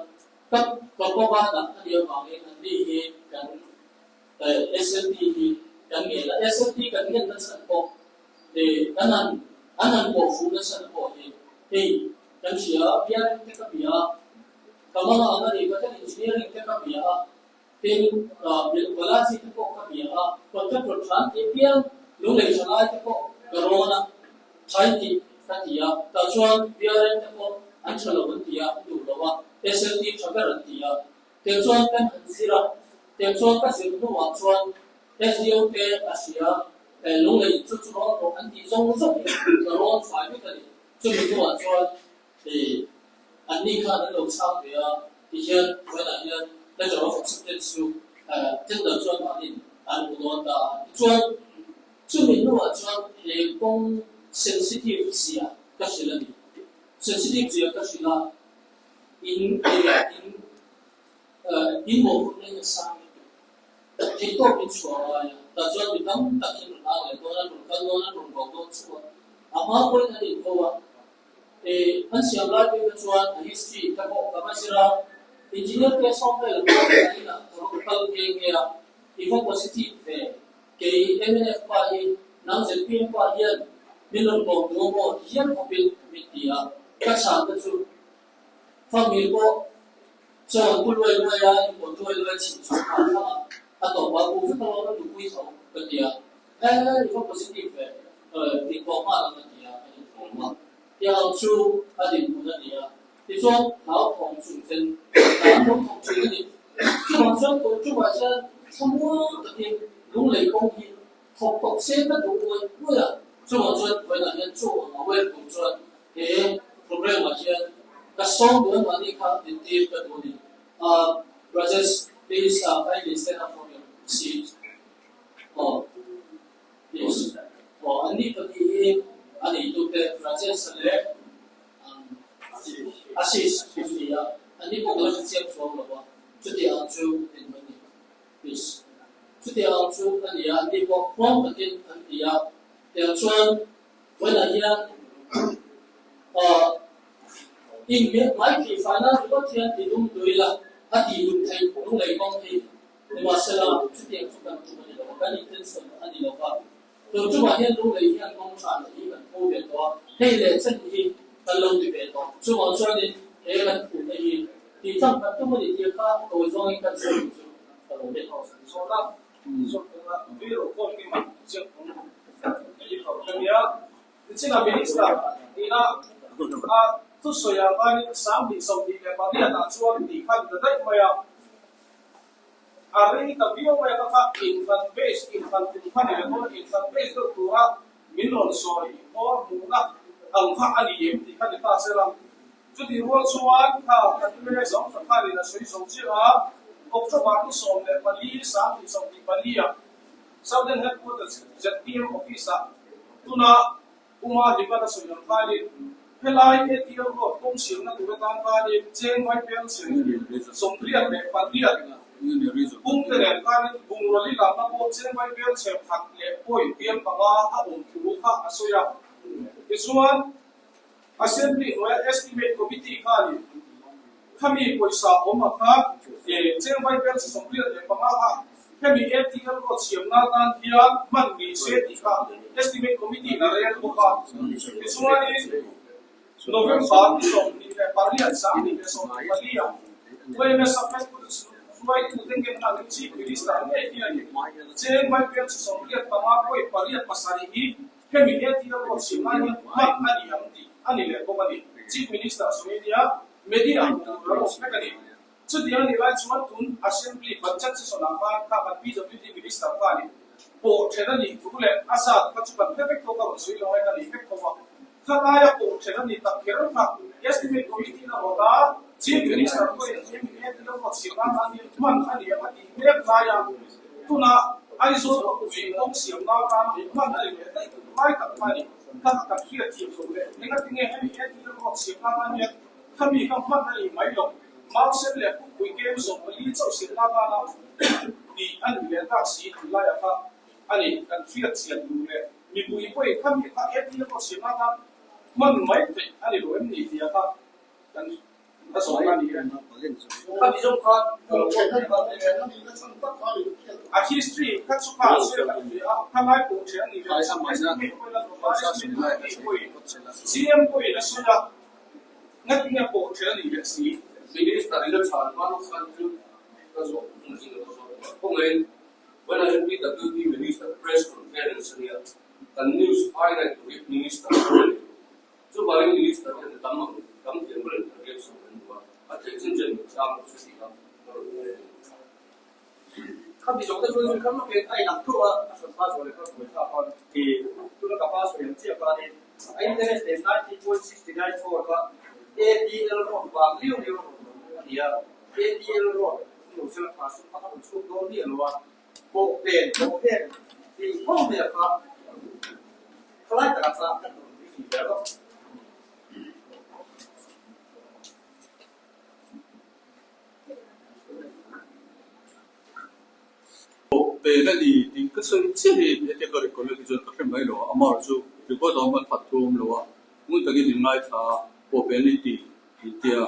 ka ka pawvanah a nih avangin an ni hi kan SLT hi kan ngel a, SLT kan ngen nachhan pawh kan han an han pawh fuh nachhan pawh hi hei kan hria a, biarin te ka bia a. Ka mama ang a ni, Pathian engineering te ka bia a, tin Balaji te pawh ka bia a, contractor than tih piang lunglei tha lai te pawh ka rawn a, thai tih ka ti a, tah chuan BRM te pawh an tha lo an ti a, an duh lo a, SLT tha ber an ti a, tiang chuan kan han zir a, tiang chuan ka zir hnuah chuan SDO te a hria, lunglei chu chu rawn rawh an tih zawng zawng hi ka rawn fai vek a ni, chumi hnuah chuan Hei, anni khan an lo chhang ve a, ti hian vawiinah hian letter of acceptance chu tender chuan mahnin an hmu dawn ta a. Tichuan, chumi hnuah chuan he kawng sensitive zia ka hrilh a ni. Sensitive zia ka hrilh a, in in in mawhphurhna hi a sang lutuk. Theihtawp in chhuah ngai a, tah chuan mi tam tak in rawn ang leh dawn a, rawn kal dawn a, rawn vau dawn chauh a, a hma pawhin an invo a. An siam lai pek te chuan a history te pawh ka va zir a, engineer te sawm vel ang khan an inah ka va kal nghe nghe a, i va positive ve, kei mnf pa hi nang zpm pa hian min rawn bawm duh a maw ti hial khawpin min ti a, ka chhan te chu famil pawh chaw an pu luai luai a, in pawh luai luai chhim chhum phah thlang a, a tawp a bu vek alawm a nupui tho ka ti a, e i va positive ve, in pawh nghal ang a ti a, ka inthawm a. Tiang ang chu a dinhmun a ni a, tichuan hlauthawng chung ten hna an lo thawk thin a ni. Chuvang chuan tun tumah hian thlamuang takin lunglei kawng hi thawk tawp se ka duh uai uai a, chuvang chuan vawiinah hian chu ang a aware tur chuan he programme ah hian ka sawm duh anmahni kha dintir ka duh a ni. Rajesh, please kindly stand up from your seat. Aw. Yes. Aw, anni pahnih hi a neitute Rajesh-a leh Ashish an ni a, anni pawh ka la hrechiang chuang lo a, chuti ang chu en a ni. Yes. Chuti ang chu a ni a, anni pawh khuang takin an ti a, tiang chuan vawiinah hian aw inhmeh hmai phihfai nan ringawt hian ti dum tui la, a tih dum theih lunglei kawng hi Nimahsela, chutiang chu kan tum a ni lo, kan intention a ni lo va. Tun tumah hian lunglei hian kawng tha leh hi kan pho ve tawh a, hei leh chen hi kan lo ti ve tawh. Chuvang chuanin he kan phutna hi tih tlang kan tum a ni tih kha tawi zawngin kan sawi chu ka lo let. Zawhna zawhna tui ro kawm kim a ziak awm i lo hre nia. Nichinah Minister ina a thusawi ah khanin 2028 ah chuan tih khan ta daih mai a. A rei ta viau mai a ka kha inthlan base inthlan tum kha ni lo pawn inthlan base deuh tura min rawn sawi hmawr hmuhna ang kha a ni em tih kha ni ta se la. Chutih rual chuan kha kan mla zawng tak khanin a sawi zo chiah a, October ni 14 2024 ah Southern Headquarters zpm Office ah tuna Puma Dipat a sawi ang khanin helai ATL road kawng siamna tur atan khanin cheng vai pel chhe 88 pum te nen khanin bungraw li lamna pawh cheng vai pel chhe khat leh point bial panga a awm thu kha a sawi a. Tichuan, Assembly hnuaia Estimate Committee khanin khami pawisa awm a kha cheng vai pel chhe 85 kha Hemi ATL road siamna atan hian hman ni se tih kha Estimate Committee in a rel bawk a. Tichuanin November ni 28 2024 ah YMS a Headquarters hruaitute ken hnanin Chief Minister ngei hian cheng vaibel chi 85 point pariat pasarih hi hemi ATL road siamna hian hman a ni ang tih a ni leh bawk a ni. Chief Minister sawi nia media hmuh tur a awm vek a ni. Chutiang a nih lai chuan tun Assembly budget session ah khan kha kan PWD Minister khanin pawh then a nih thu leh a zat kha chu kan hre vek tawk a rawn sawi lo ngai ka nei vek tho a. Kha laia pawh then a nih tak kher kha Estimate Committee na rawt a, Chief Minister pawhin he thil a ruat siam nan a nih hman a ni ang a tih mek laia tuna Aizawl khawpui kawng siam nan tan hman a ni leh daih tur lai tak kha a ni. Kha kha kan hriat thiam lo leh engatinge hemi he thil a ruat siam nan a hian Khami kha hman a ni mai lo. Mausen leh Pukpui kem 40 chauh silna atana tih a ni leh tak si tih laiah kha a ni. Kan hriat chian duh leh mipui pawhin khami kha he thil pawh silna atan hman mai theih a ni lo em ni tia kha kan a zawhna a ni e. Khami zawng kha a history kha chu kha a sawi kan ti a, kha ngai pawh ṭhen a ni leh estimate pawhin a rawt a, estimate pawhin CM pawhin a sawi a. Ngatinge pawh ṭhen a nih leh si? Minister in a chhan hma lawk khan chu ka zawh thung zing a ka zawt tawh a. Khawngaihin when a MPWD Minister press conference a nia, kan news highlight tur hi Minister a rawn ni. Chuvangin Minister hian a tam ang tam thiam ber in ka reaction kan duh a, a theih chin chen min chhang chu tih kha ka rawn ngai a ni. Khami zawng te chuan khan lawkin a inang tho a, a hran hma zawh leh kha buai thlak a, tuna ka pa sawi ang chiah khanin a interest nen 19.69 crore kha ATL road vang liau liau a rawn awm a ni a, ATL road hmu sela kha sum kha a rawn chhuak dawn miah lo a, pawh pen pawh pen tih fo mai a kha khalai takah kha kan rawn ri ve rawh. Peh a ni tih ka sawi chiah hi hetia ka recollect hi chuan ka hre mai lo a, amah chu record a awm a that thu a awm lo a, ngun takin min ngaithla a, pawh peh a ni tih min ti a,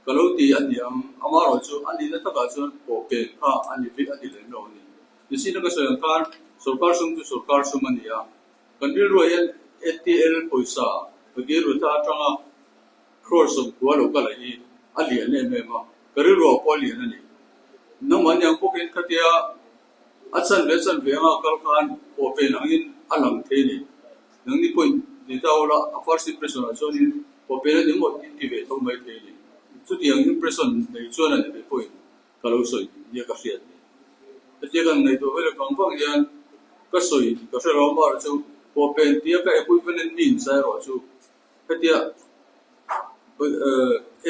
ka lo ti a ni ang, amaherawh chu a nihna takah chuan pawh peh kha a ni vek a ni lem lo a ni. Nisina ka sawi ang khan sorkar sum chu sorkar sum a ni a, kan rilruah hian ATL pawisa Pagir Rutha atanga Crore 90 lo ka la hi a lian em em a, ka rilru ah pawh a lian a ni. Nangmah niang bawkin khatia a chan ve chan ve anga kal khan pawh pen angin a lang thei a ni. Nangni pawhin ni ta. ula, a first impression ah chuanin pawhpen a ni ngawt tih ti ve tho mai thei a ni. Chutiang impression nei chuan a ni ve pawhin ka lo sawi nia ka hriat ni. Hetia kan ngaihtuah vel vang vang hian ka sawi ka hre lo amaherawhchu pawhpen tia ka equivalent means a erawh chu Hetia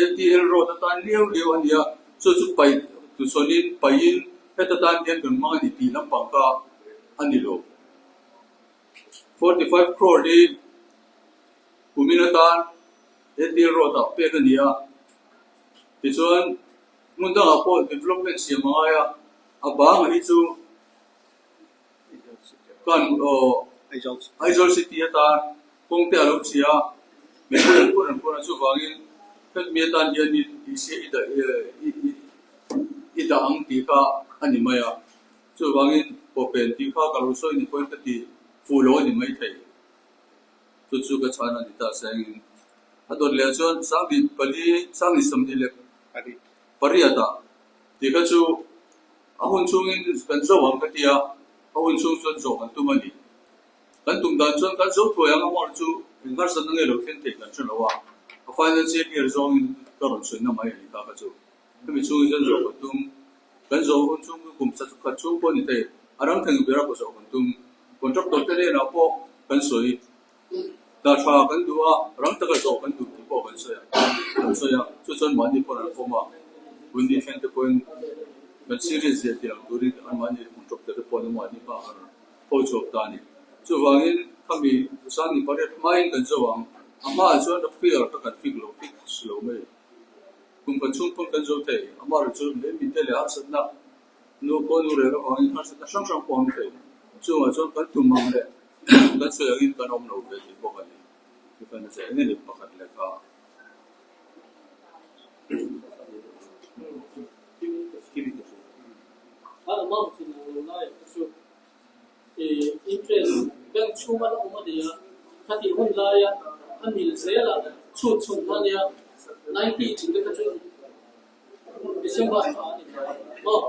LTL road atan liau liau a nia, chu chu paih tuchhawnin paihin heta tan hian kan hmang a ni tih lampang kha a ni lo. 45 crore hi kumin atan LTL road ah pek a ni a, tichuan hmun dangah pawh development siam a ngai a, a bangah hi chu Kan Aizawl City atan kawng te a lo chhia a, mipui an phur an phur a, chuvangin hemi atan hianin i dah ang tih kha a ni mai a, chuvangin pawhpen tih kha ka lo sawi ni pawhin ka ti fuh lo a ni maithei. Chu chu ka chhan a ni ta sengin a dawt leh chuan Sanghnih pali Sanghnih 20 leh pariatah tih kha chu A hun chhungin kan zo ang ka ti a, a hun chhung chuan zawh kan tum a ni. Kan tum dan chuan kan zo thuai ang a hmawr chu eng harsatna nge lo thleng thei kan hre lo a, a financial year zawngin ka rawn sawi na mai a ni ta kha chu. Hemi chhungin chuan zawh kan tum, kan zawh hun chhung chu kum khat chhung pawh a ni thei, a rang theng ber a kaw zawh kan tum. Contractor te hnenah pawh kan sawi. Dah tha kan duh a, rang taka zawh kan duh tih pawh kan sawi a, kan sawi a, chu chuan mahni pawn an pawm a, Bunny thleng te pawhin kan serious zia tih ang turin anmahni contractor te pawhin anmahni hma an rawn pho chhuak ta a ni. Chuvangin khami Sangni pariat hmain kan zo ang, a hmaah chuan a figure kha kan fik lo, fix lo mai. Kum khat chhung pawn kan zo thei, amaherawhchu lei mite leh harsatna Nu pawh nu rel avangin harsatna hrang hrang pawh an thei. Chungah chuan kan tum ang leh kan sawi angin kan awm lo ve tih bawk a ni. Tikhan a eng nge pakhat leh kha. A amount in ang lo lai te chu interest bank chhunga la awm a ni a, khatih hun laia a mil zela chhut chhun kha a nia, 90 tih te kha chu December thla a ni ta maw?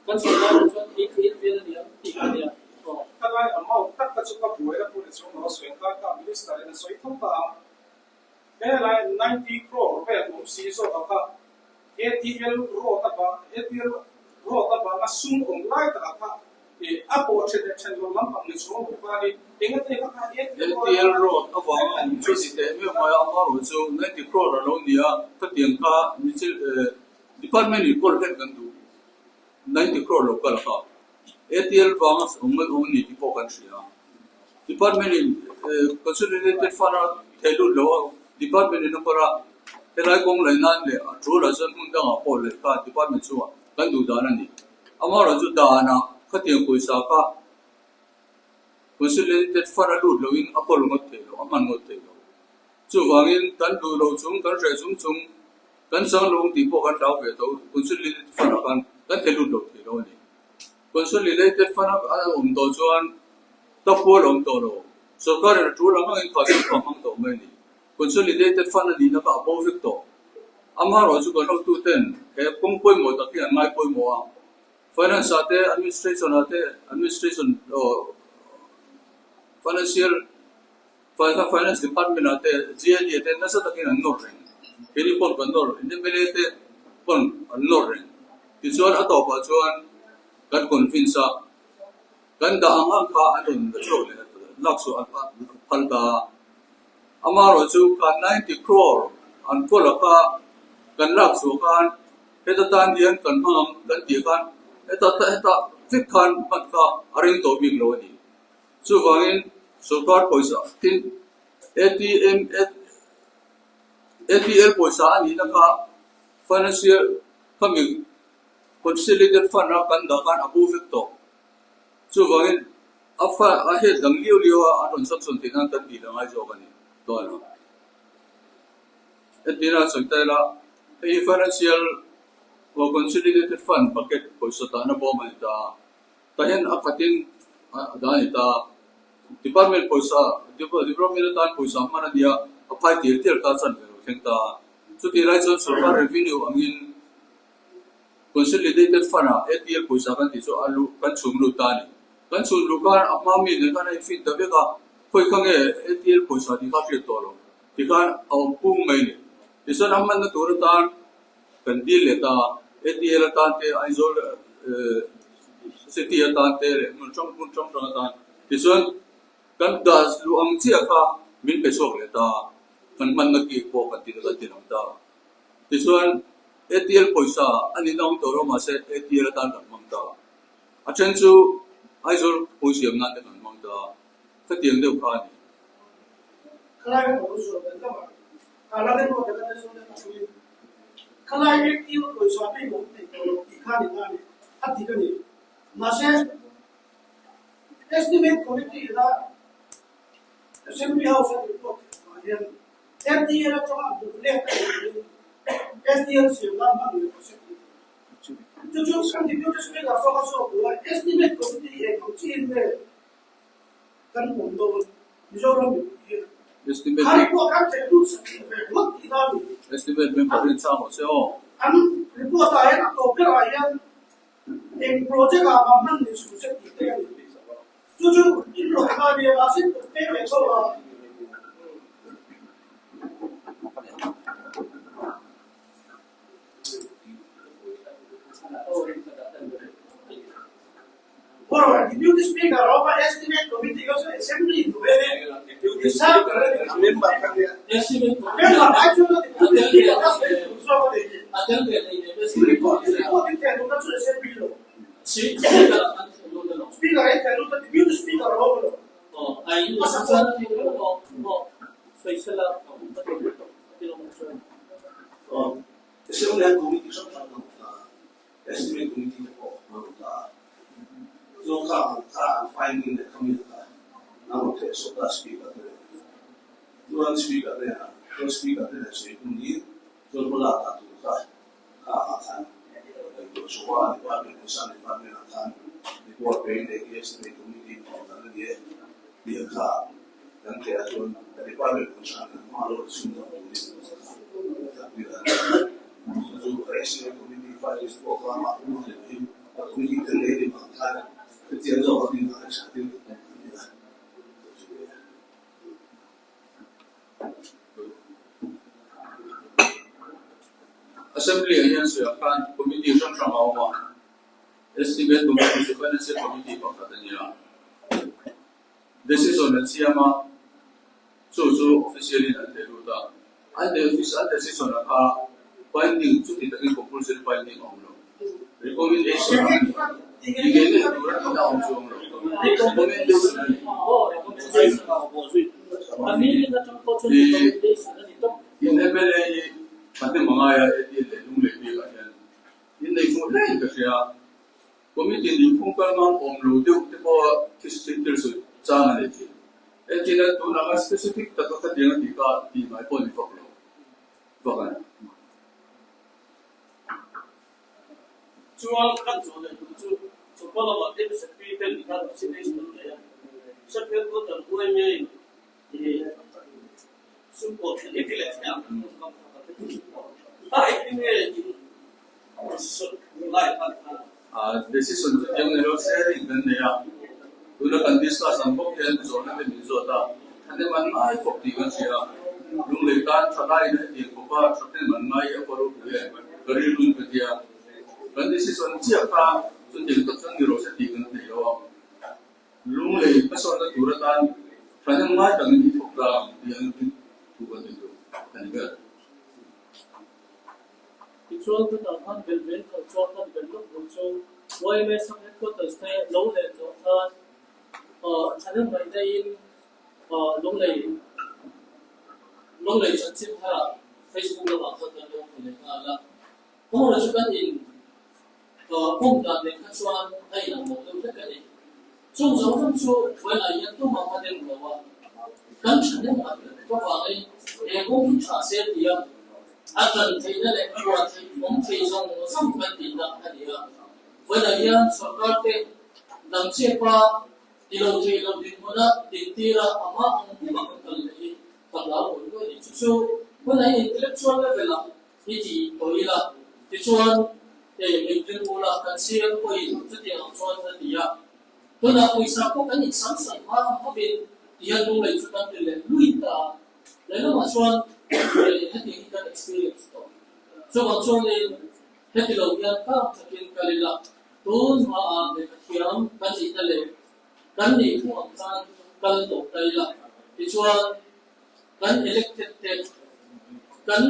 Kan sawi lai ah chuan 88 vel a ni ang tih ka nia aw. Ka lai amount tak kha chu ka buai a pawh ni chuang lo a sawi khan ka minister in a sawi tho ta a, he lai 90 crore vel awm si zawk ah kha ATL road avang ATL road avanga sum awm lai tak ah kha A pawh then leh then lo lampang ni chhung lo khanin eng ate kha kha ATL road avanga awm chu ni teh meuh mai a, amaherawh chu 90 crore a lo ni a, khatiang kha department in kawl hlek kan duh 90 crore lo kal kha ATL vanga awm awm ni tih pawh kan hria. Department in consolidated fund a thei lut lo a, department in a kawl a, helai kawng laih nan leh a tul ah chuan hmun dangah pawh leh kha department chungah kan duh dan a ni. Amaherawhchu chu danah khatiang pawisa kha consolidated fund a lut loin a kawl ngawt thei lo, a hman ngawt thei lo. Chuvangin kan duh lo chung, kan hreh chung chung, kan chang lo ang tih pawh kan hlau ve tho, consolidated fund ah khan kan thei lut lo thei lo a ni. Consolidated fund a awm tawh chuan ta pual a awm tawh lo, sorkarin a tul ang angin kha chu a hmang tawh mai a ni. Consolidated fund a nihna kha a bo vek tawh. Amaherawhchu kan hotuten he kawng pawimawh tak hi an ngai pawimawh a, Finance ah te, Administration ah te, Administration Financial Finance Department ah te, GAD ah te nasa takin an nawr reng. Keini pawn kan nawr, MLA te pawn an nawr reng. Tichuan a tawpah chuan kan convince a, kan dah ang ang kha an rawn la chhuak leh lak chhuah an phal ta a. Amaherawhchu kha 90 crore an kawl a kha kan lak chhuah khan heta tan hian kan hmang ang kan tih khan heta heta vek khan hman kha a ring tawh bik lo a ni. Chuvangin sorkar pawisa tin ATM ATL pawisa a nihna kha financial khami consolidated fund a kan dah khan a bo vek tawh. Chuvangin a fa a het dang liau liau a, an rawn sanction theih nan kan tih la ngai zawk a ni dawn a. Entirna sawi ta ila, hei hi financial or consolidated fund bucket pawisa dahna bawm a ni ta a, tah hian a khatin a dah a ni ta a. Department pawisa, development atan pawisa hman a ni a, a phai tir tir ta chan ve lo thleng ta a. Chutih lai chuan sorkar revenue angin Consolidated Fund ah ATL pawisa kan tih chu a luh kan chhung lut ta a ni. Kan chhung luh khan a hma mi nen khan a infit ta vek a. Khawi kha nge ATL pawisa tih kha hriat tawh lo. Tikhan a awm pung mai a ni. Tichuan a hmanna tur atan kan dil leh ta a, ATL atan te, Aizawl City atan te leh hmun hrang hmun hrang hrang atan. Tichuan kan dah luh ang chiah kha min pe chhuak leh ta a, kan hmanna kik pawh kan ti kan ti lang ta a. Tichuan ATL pawisa a nihna awm tawh lo mahse ATL atan kan hmang ta a. A then chu Aizawl pawh siam nan te kan hmang ta a, khatiang deuh kha a ni. Khalai ka lo zual dan lamah Kala te pawh taka te zawng te thlangin khalai active pawisa te i awm thei tawh lo tih kha ni ta a ni, a dik a ni. Mahse, Estimate Committee ina Assembly House a report theih avang hian FDL atanga a duh let a nih turin SDL siam nan hman leh rawh se tih a ni. Chu chu kan Deputy Speaker zawk a chhuak duh a, Estimate Committee hi eng ang chiin nge kan awm dawn Mizoram mipui hian Estimate kha report kan theih lut sak tih ve ngawt tih na a ni. Estimate member in chang rawh se aw. An report ah hian a tawp berah hian eng project ah mah hman ni suh se tih te a ni. Chu chu in rawh na a nia, mahse pek leh tho a. Deputy Speaker a awm a, Estimate Committee kha chu Assembly in duh em Member ai chuan Deputy Speaker kha sawi tur zawk a ni. Report in theh duhna chu Assembly lo. Speaker in theh duhna Deputy Speaker a awm lo. A support. Assembly hian committee hrang hrang kan awm ta a, estimate committee te pawh an awm ta a, chu kha ang kha an finding leh khami kha an rawn theh chhuak ta a speaker te nen chuan speaker hnenah chuan speaker te nen sawi hun hi chuan hmalak dan tur kha kha ah khan ngaihtuah chhuah a department concern department ah khan report pe in hei hi estimate committee tih dan a ni e tih ang kha Kan theiah chuan a department concern an hma lo chhun dan turin chu SCA committee five years pawh kha amah tum a ni a committee tel leh ni vang khan hetiang zawk a din a tha deuh a ni a. Assembly ah hian sawiah khan committee hrang hrang a awm a, Estimate Committee chu Financial Committee pakhat a ni a. Decision an siam a, chu chu official in an theh lut a. An an decision a kha binding chuti takin compulsory binding a awm lo. Recommendation a ni. Ti ngei ngei tur a tihna a awm chuang lo. Recommendation a ni. I in mla hi thahnem a ngai a, ATL leh Lunglei bikah hian innei fuh hle in ka hria. Committee nihphung kal ngam awm lo deuh te pawh thil sawi chang a nei thin. Engtin a tun anga specific taka khatiang a tih kha tih ngai pawh a ni fak lo vak a ni. Chuan kan zawh leh tur chu chawpa lamah MZP ten khan vaccination an nei a, Sheffield Cotton UMA in sum pawh thlen hi ti leh thei ang kan hmu a, engtin nge in Decision chu tiang nei lo sharing kan nei a, tuna kan discuss ang bawk hian zawhna te min zawt a, thahnem an ngai khawp tih kan hria a, lunglei tan tha laiin hetiang khawpa thahnem an ngai a pawh ropui em ka rilru ka tia, kan decision chiah kha chutiang tak chuan ni rawh se tih kan nei lo a, lunglei hmasawnna tur atan thahnem ngai takin i thawk ta ang tih an thu kan nei duh a ni ber. Tichuan chutah khan bel vel khalh chuan kan bel lawk bul chu YMA Sub Headquarters te lo leh zawh khan thahnem mai daihin Lunglei Lunglei chanchin tharah Facebook lamah khan kan lo hmu leh nghal a. Kawngah chu kan in pawm dan nen kha chuan a inang lo deuh hlek a ni. Chung zawng zawng chu vawilah hian tumah a dem lo a, kan thahnem a tel bawk avangin he kawng hi tha se tia a tan theihna leh phuah theih awm thei zawng zawng kan tihna a ni a. Vawilah hian sorkar te dangchepa ti lo thei lo dinhmuna dintira amah ang puma kan kal leh hi ka hlau ngawih ngawih a ni. Chu chu vawilah hian intellectual level ah I ti tawh ila, tichuan hei engtin ula kan siam pawhin chutiang ang chuan a ti a. Tunah pawisa pawh kan insam san hma ang bawkin Tihian lunglei chu kan ti leh lui ta a, lehlamah chuan heti hi kan experience tawh. Chuvang chuanin heti lo hian kang takin kal ila, tun hmaah lehkha thiam kan nihna leh kan nih thu ang khan kal tawh ta ila, tichuan kan elected te, kan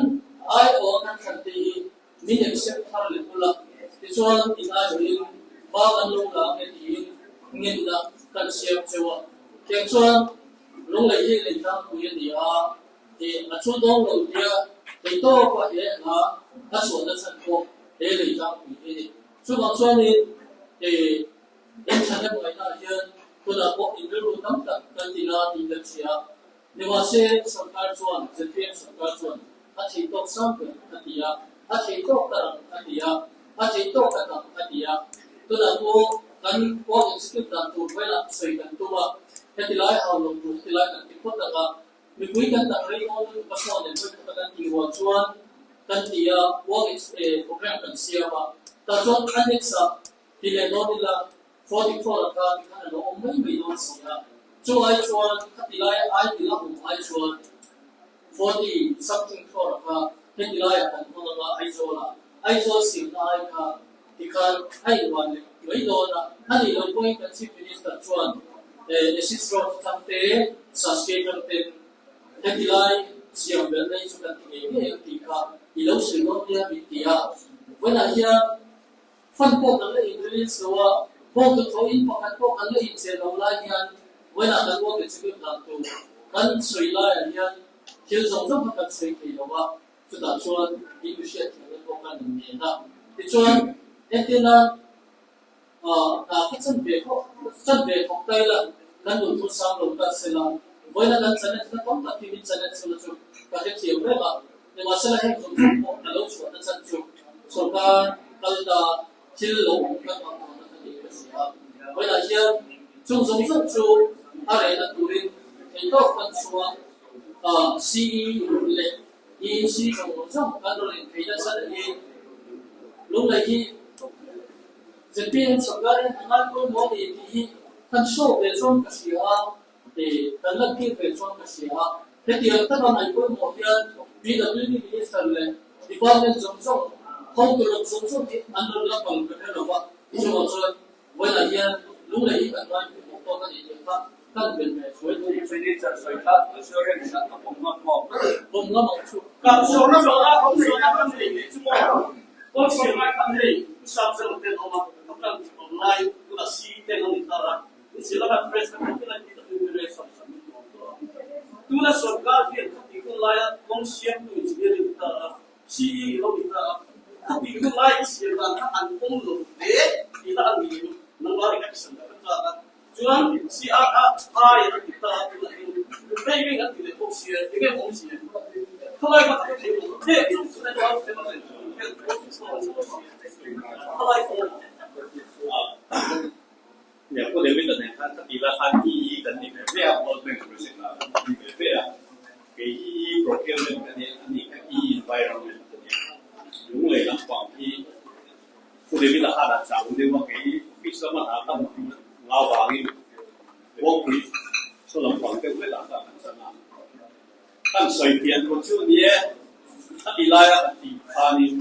aiawh kan thlan te hi min accept thar leh ula, tichuan in aiawhin hma kan lo la ang e tiin ngenna kan siam cheu a. Tiang chuan lunglei hi lei tlangpui a ni a, ih a chu dawng lo tia theihtawpa he hla a chhuahna chhan pawh he lei tlangpui hi a ni. Chuvang chuanin ih in thahnem ngaihnaah hian tunah pawh in rilru tam tak kan ti la tih kan hria. Nimahse, sorkar chuan, zpm sorkar chuan a theih tawk sang ber a ti a, a theih tawk ta rang a ti a, a theih tawk ta tam a ti a. Tunah pawh kan work execute dan tur velah sawi kan tum a, heti lai hau lo tur heti lai kan ti phawt tak a, mipui kan dang rei dawn lutuk a sawn leh vawi khata kan tih rual chuan kan ti a, work program kan siam a, tah chuan annex ah ti leh dawn ila, 44 a kha tikhan a lo awm mai mai dawn si a, chu ai chuan khati lai ai ti la awm ai chuan 40 something crore a kha heti laiah kan hmang anga Aizawl ah Aizawl siamna ai kha tikhan a invan leh mai dawn a, a nih loh pawhin kan Chief Minister chuan Assist Road atang te Saske atang ten heti lai siam belh na hi chu kan ti ngei ngei ang tih kha i lo sawi dawn nia min ti a, vawiinah hian Fund pawh kan la in release lo a, bawk thaw in pakhat pawh kan la incheh lo lai hian vawiinah kan work execute dan tur kan sawi laiah hian thil zawng zawng kha kan sawi thei lo a, chutah chuan in mihriat thiamna pawh kan in nen a. Tichuan, entirna hna kha chanve khawp chanve thawk ta ila kan duhthur sang lo ta sela, vawiina kan challenge na tam tak hi min challenge sela chu ka hrethiam reng a. Nimahsela heng zawng zawng pawh a lo chhuahna chan chu sorkar kal ta thil lo awm kan hmang tawhna ka nih ka hria a. Vawiinah hian chung zawng zawng chu a rehna turin theihtawp kan chhuah a, CE leh EC zawng zawng kan rawn inpheina chan hi lunglei hi zpm sorkarin a ngai pawimawh a ni tih hi kan show ve chuan ka hria a. Kan la tir ve chuan ka hria a, hetiang taka ngaih pawimawh hian PWD Minister leh Department zawng zawng, hotu lam zawng zawng hi an rawn la kal ka hre lo va, chuvang chuan vawiinah hian lunglei hi kan ngai pawimawh tawk a ni tih kha kan bel ve thuai thei. Chief Minister sawi kha assurance a pawm ngam maw? Pawm ngam ang chu. Kan zawhna zawhna awm zawhna kan nei leh chu maw? Kawng siam lai khan hei u sap zeuh ten awm a, ka plan awm lai tunah si ten a ni tar a. Tuna sorkar hian khati hun laia kawng siamtu engineering ta a, CE lo ni ta a, khati hun lai i siam dan kha an awm lo hle tih la a ni em? Nangmah ri ka ti san ta vek ta a, chuan CRI an ti ta a, tunah hian paving an ti leh bawk sia, eng nge awm sia? Khawlai kha ka thei lo, heng chung chu engnge awm khawlai kawng. Nia, Pu David-a nen khan ka tih lai khan EE kan ni ve ve a, World Bank Project ah kan awm ve ve a. Kei EE Procurement ka nia, ani kha EE Environment ka nia. Lunglei lampang hi Pu David-a khan a chang deuh a, kei office lama hna ka hmu ngau vangin Kawngpui saw lampang deuh hlekah khan kan chan a. Kan sawi pian tur chu ni e, a ti laia ka tih khanin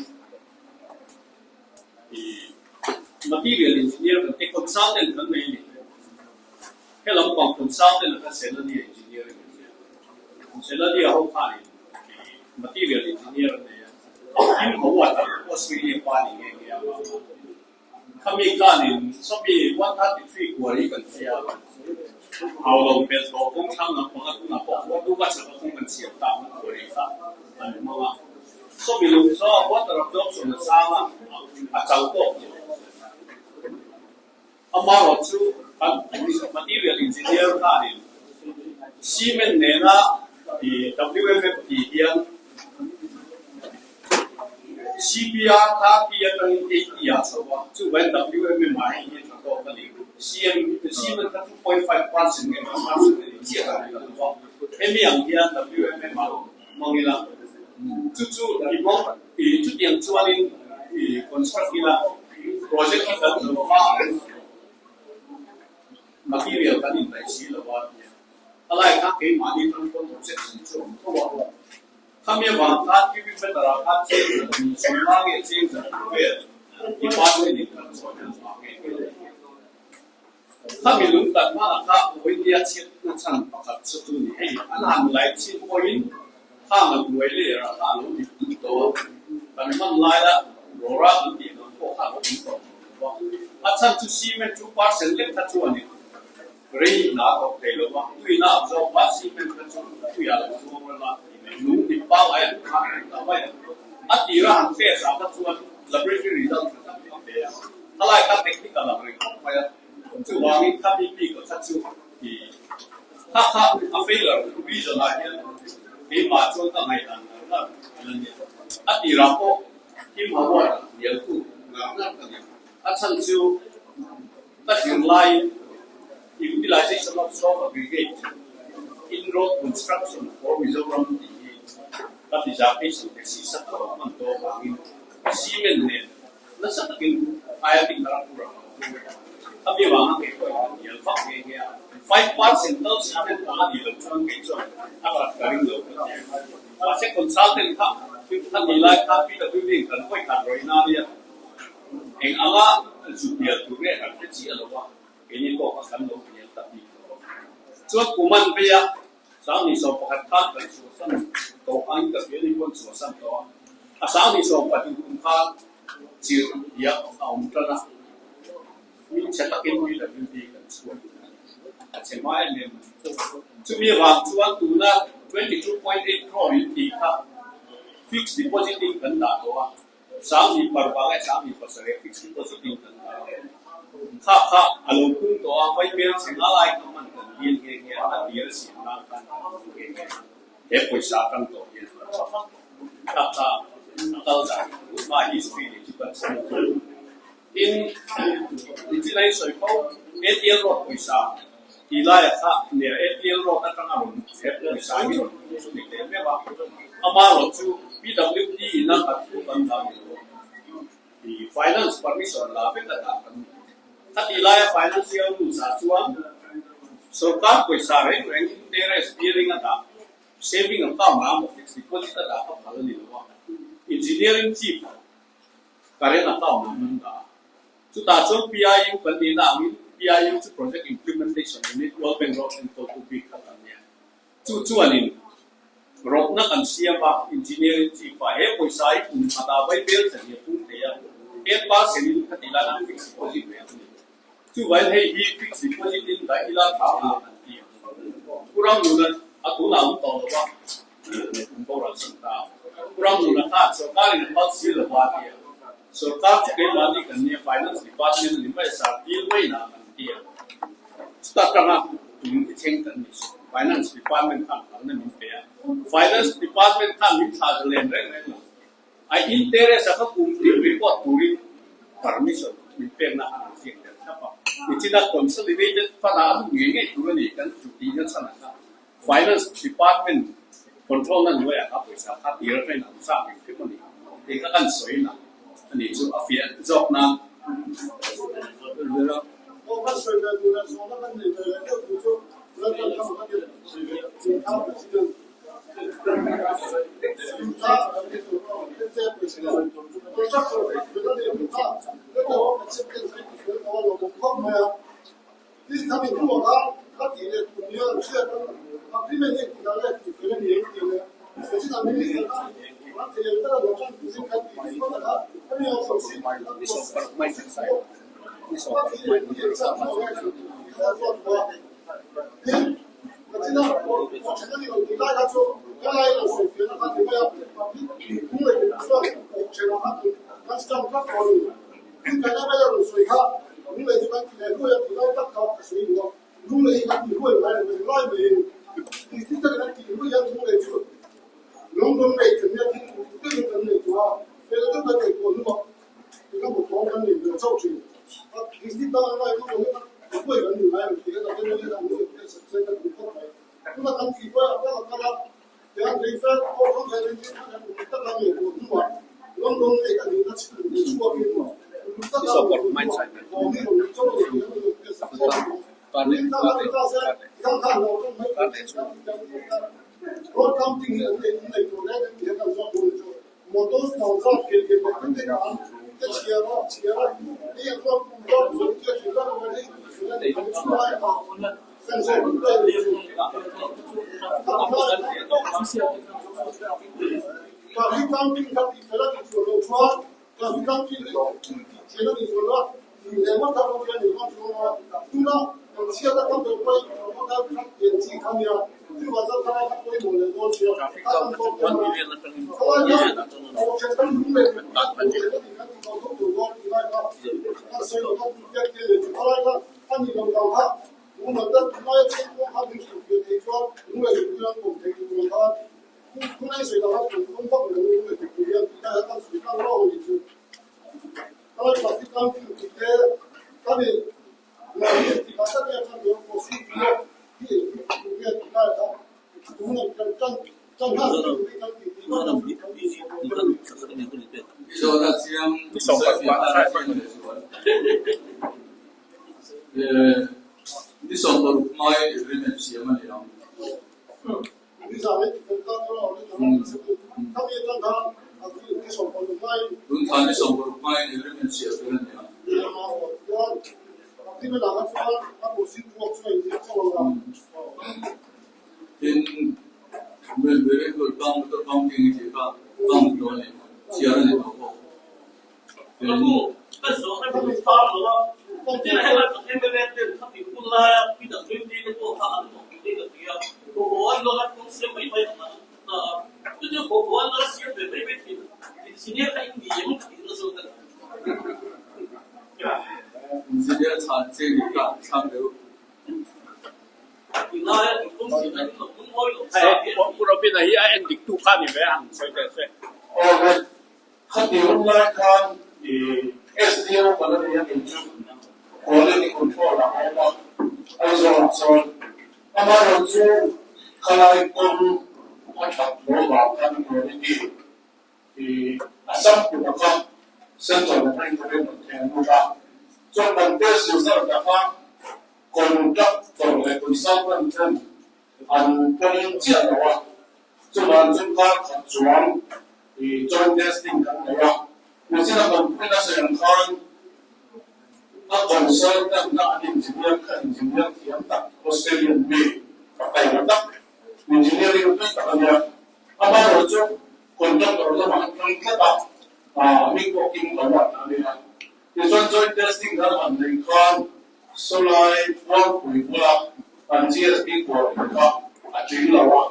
Material engineer kan te consultant kan nei a ni. He lampang consultant a kha Selania engineering an nia. Selania ho khanin material engineer an nei a, Kim Howard a Australia pa ni nghe nghe a. Khami khanin sawmi 133 kuar hi kan hria a, hau lo hmel tawh kawng thlang lampang a tunah pawh khuan duka chak a kawng kan siam tak na kuar hi kha an hmang a. Sawmi lung saw water absorption a sang a, a chau tawk lo. Amaherawh chu kan material engineer khanin cement nena WFF tih hian CPR kha P atangin 80 ah chho a, chuvangin WMM ah hei hi tha tawk a ni. CM cement kha 2.5% nge 1% a ni chiah a ni lo va, hemi ang hian WMM ah hmang ila chu chu i hmang i chutiang chuanin i construct ila project hi kan hmu hma ang material kan indaih si lo a tia. A lai kha keimahni tan pawn objection chu a awm tho a. Khami avang khan cubic meter ah khan cheng za ni sawmnga nge cheng za ruk vel department in kan chawi ang vang nge nge leh nge. Khami lung kan hmanah kha Vawinia chhiatna chhan pakhat chu chu ni hei an han lai chhin pawhin khang a hnuai layer ah kha a lo dik lut tawh a, kan hman laia rawra kan tih ang pawh kha a lo awm tawh lo a. A chhan chu cement chu parcel lek kha chu a ni. Rei hna tawp thei lo va, tuina a zawk a, cement kha chu tuiah lo zuang ral a, lung dik pangngai an khan an ta mai a. A tira han test ah kha chuan laboratory result tha tak a pe a, khalai kha technical ang reng khawp mai a, chuvangin kha mi bik a kha chu i kha kha a failure reason ah hian keimah chuan ka ngaihdan ngar ngar a la nia. A tirah pawh Kim Howard a hnialtu ngar ngar ka ni. A chhan chu Ka zirlaiin Utilization of Soft Aggregate in Road Construction for Mizoram tih hi ka dissertation thesis a ka lo hman tawh avangin cement nen nasa takin IIT Kharagpur ah ka lo hmang a. Khami avanga kei pawhin ka hnial vak nghe nghe a, 5% tal cement ang a nih loh chuan kei chuan a that ka ring lo ka ti a. Mahse consultant kha khami lai kha PWD in kan hawi khat rawih na nia. Eng anga zu hnial tur nge kan hre chiah lo a, keini pawh kha kan lo hnial ta bik lo a. Chuan kum an vei a, 21% khan kan chhuahsan tawh angin ka hria ni pawn chhuahsan tawh a, a 22% kum khan chirh hiah a awm tan a, min chhe takin PWD kan chhuak a chhe hma em em a ni. Chumi avang chuan tuna 22.8 crore in tih kha fixed deposit in kan dah tawh a. 27 leh 27 fixed deposit in kan dah a. Kha kha a lo pung tawh a, vaibel chhe nga lai kha hman kan dil nghe nghe a, a tir a siam nan khan kan hmu nghe nghe a, he pawisa atang tawh hian kha kha a kal dan hma history nih chu kan sawi a. Tin, nichina i sawi fo, ATL road pawisa tih laia kha nia ATL road atanga rawn he pawisa hi rawn hmuh chu ni teh meuh a, amaherawh chu PWD in a khat thu kan dah ni lo i finance permission la vek a dah kan ni. Khatih laia financial rules ah chuan sorkar pawisa reng reng interest bearing a dah saving account ah emaw fixed deposit a dah kha phal a ni lo a, engineering chief Current account ah an dah a. Chutah chuan PIU kan nihna angin PIU chu Project Implementation Unit World Bank rawh enkawltu bik kha kan nia. Chu chuanin rawpna kan siam a, Engineering Chief ah he pawisa hi kum khatah vai bel thlen hi a pung thei a, 8% in khati lai khan fixed deposit reng a ni. Chuvain hei hi fixed deposit in dah ila tha ang an ti a. Pu Ramnuna a tunah awm tawh lo va, kum boral san ta a. Pu Ramnuna khan sorkarin a phal si lo va a ti a. Sorkar chu keimahni kan nia, Finance Department a ni mai a, sar dil mai na an ti a. Chuta tanga tum i thleng kan ni. Finance Department khan phalna min pe a. Finance Department khan min thla zalen reng reng lo. A interest a ka kum tih report turin permission min pekna khan an ziak der thlap a. Nichina consolidated fund ah a lut ngei ngei tur a ni kan chu tihna chhan ah kha Finance Department control na hnuaiah kha pawisa kha tir atangin a awm sa hrim hrim a ni tih kha kan sawi na a ni chu a fiah zawk nan. Aw kan sawi ve tur leh zawhna kan nei ve leh deuh tur chu Lalpan kha ka ti Chungthar President Zawhna chiang sawifiah tan a chiang leh zual. Ni 16 hmai agreement siam a ni ang. Tun thla ni 16 hmain agreement siam fel a ni ang. Tin, Vehicle kang motor counting i tih kha count tawh a ni, chhiar a ni tawh bawk. Engineer chhan che nih kha thlang deuh. Pu Robin-a hi a en dik tu kha a ni ve a, han sawi teh se. Aw le, khati hun lai khan i SDO kan a nia nih chu quality control ah a awm a, Aizawl ah chuan amaherawh chu khalai kawng a that loh vang khan quality i Assam kut ah kha central atangin ka rawn theh lut a, chuan kan test result ah kha Contractor leh consultant ten an pawm chiah lo a, chuvang chu kar khat chuan joint testing kan nei a, Machine a company a sawi ang khan a consultant na an engineer kha engineer thiam tak Australian mi taima tak engineering tui tak a nia, amaherawhchu contractor lamah an tang tlat a, mi pawh kim lo a ta a nia. Tichuan joint testing kan han neih khan sawlai Puangpui bula kan GSB kualin kha a tling lo a,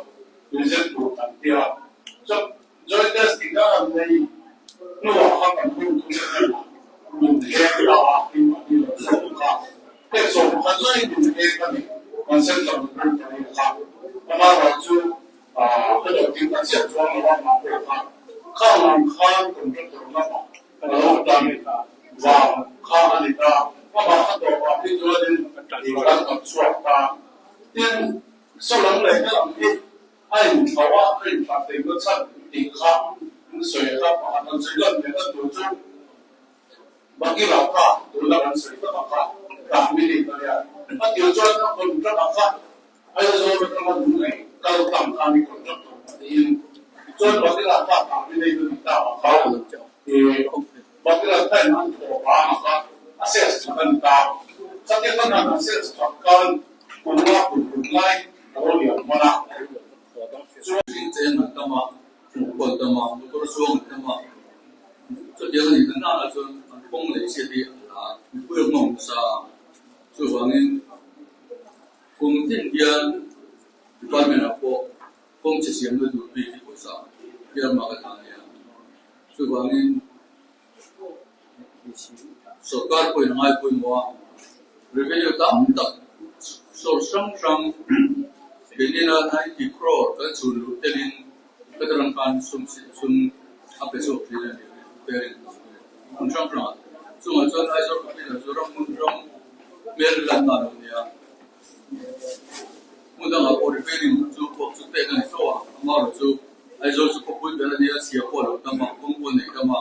reject tur kan ti a. Chuan joint testing kan han neih hnuah kha kan hun thum te hnenah min hek ta a, keimahni lo zawk kha hek zawk pakhat laiin min hek a ni, kan central laboratory kha. Amaherawhchu ka lo tih ta chiah chuang lo a, mah pawh kha khang ang khan contractor lamah Ka lo tan vang kha a ni ta. Amah kha tawpah hi chuanin kan tam chhuak ta. Tin, saw lam leh ka lam hi a inthlauh a, a inthlah thei na chhan tih kha an sawi kha pakhat an sawi lan leh na tur chu Bakila kha tuna kan sawi tak a kha tah minute a nia. A tir chuan a contract a kha Aizawl atanga Lunglei kal tlang khan i contract tawh ta tiin chuan Bakila kha tah minute a ni ta a kha Bakila khain an thawh vang a kha a sales that a ni ta. Khatia khan han a sales that khan kum nga kum ruk lai a lo liam hman a. Chuan cheng an tam a, hmuhkual tam a, motor chuang an tam a, chutiang a nih na nana chuan an kawng leh chhiat hi a la mipui a hmang nasa a, chuvangin Kum tin hian department ah pawh kawng chi siamna tur bik hi pawisa earmark a dah a nia. Chuvangin sorkar pawhin a ngai pawimawh a, revenue tam tak source hrang hrang keinin a 90 crore kan chhun luh telin federal khan sum sum a pe chhuak thin a ni repairing hmun hrang hrangah. Chungah chuan Aizawl khawpui chu ram hmun ram hmel lan dan a nia. Hmun dangah pawh repairing chu pawh chu pek a ni tho a, amaherawh chu Aizawl chu khawpui ber a nia, chhia pawh a lo tam a, kawng pawh a nei tam a,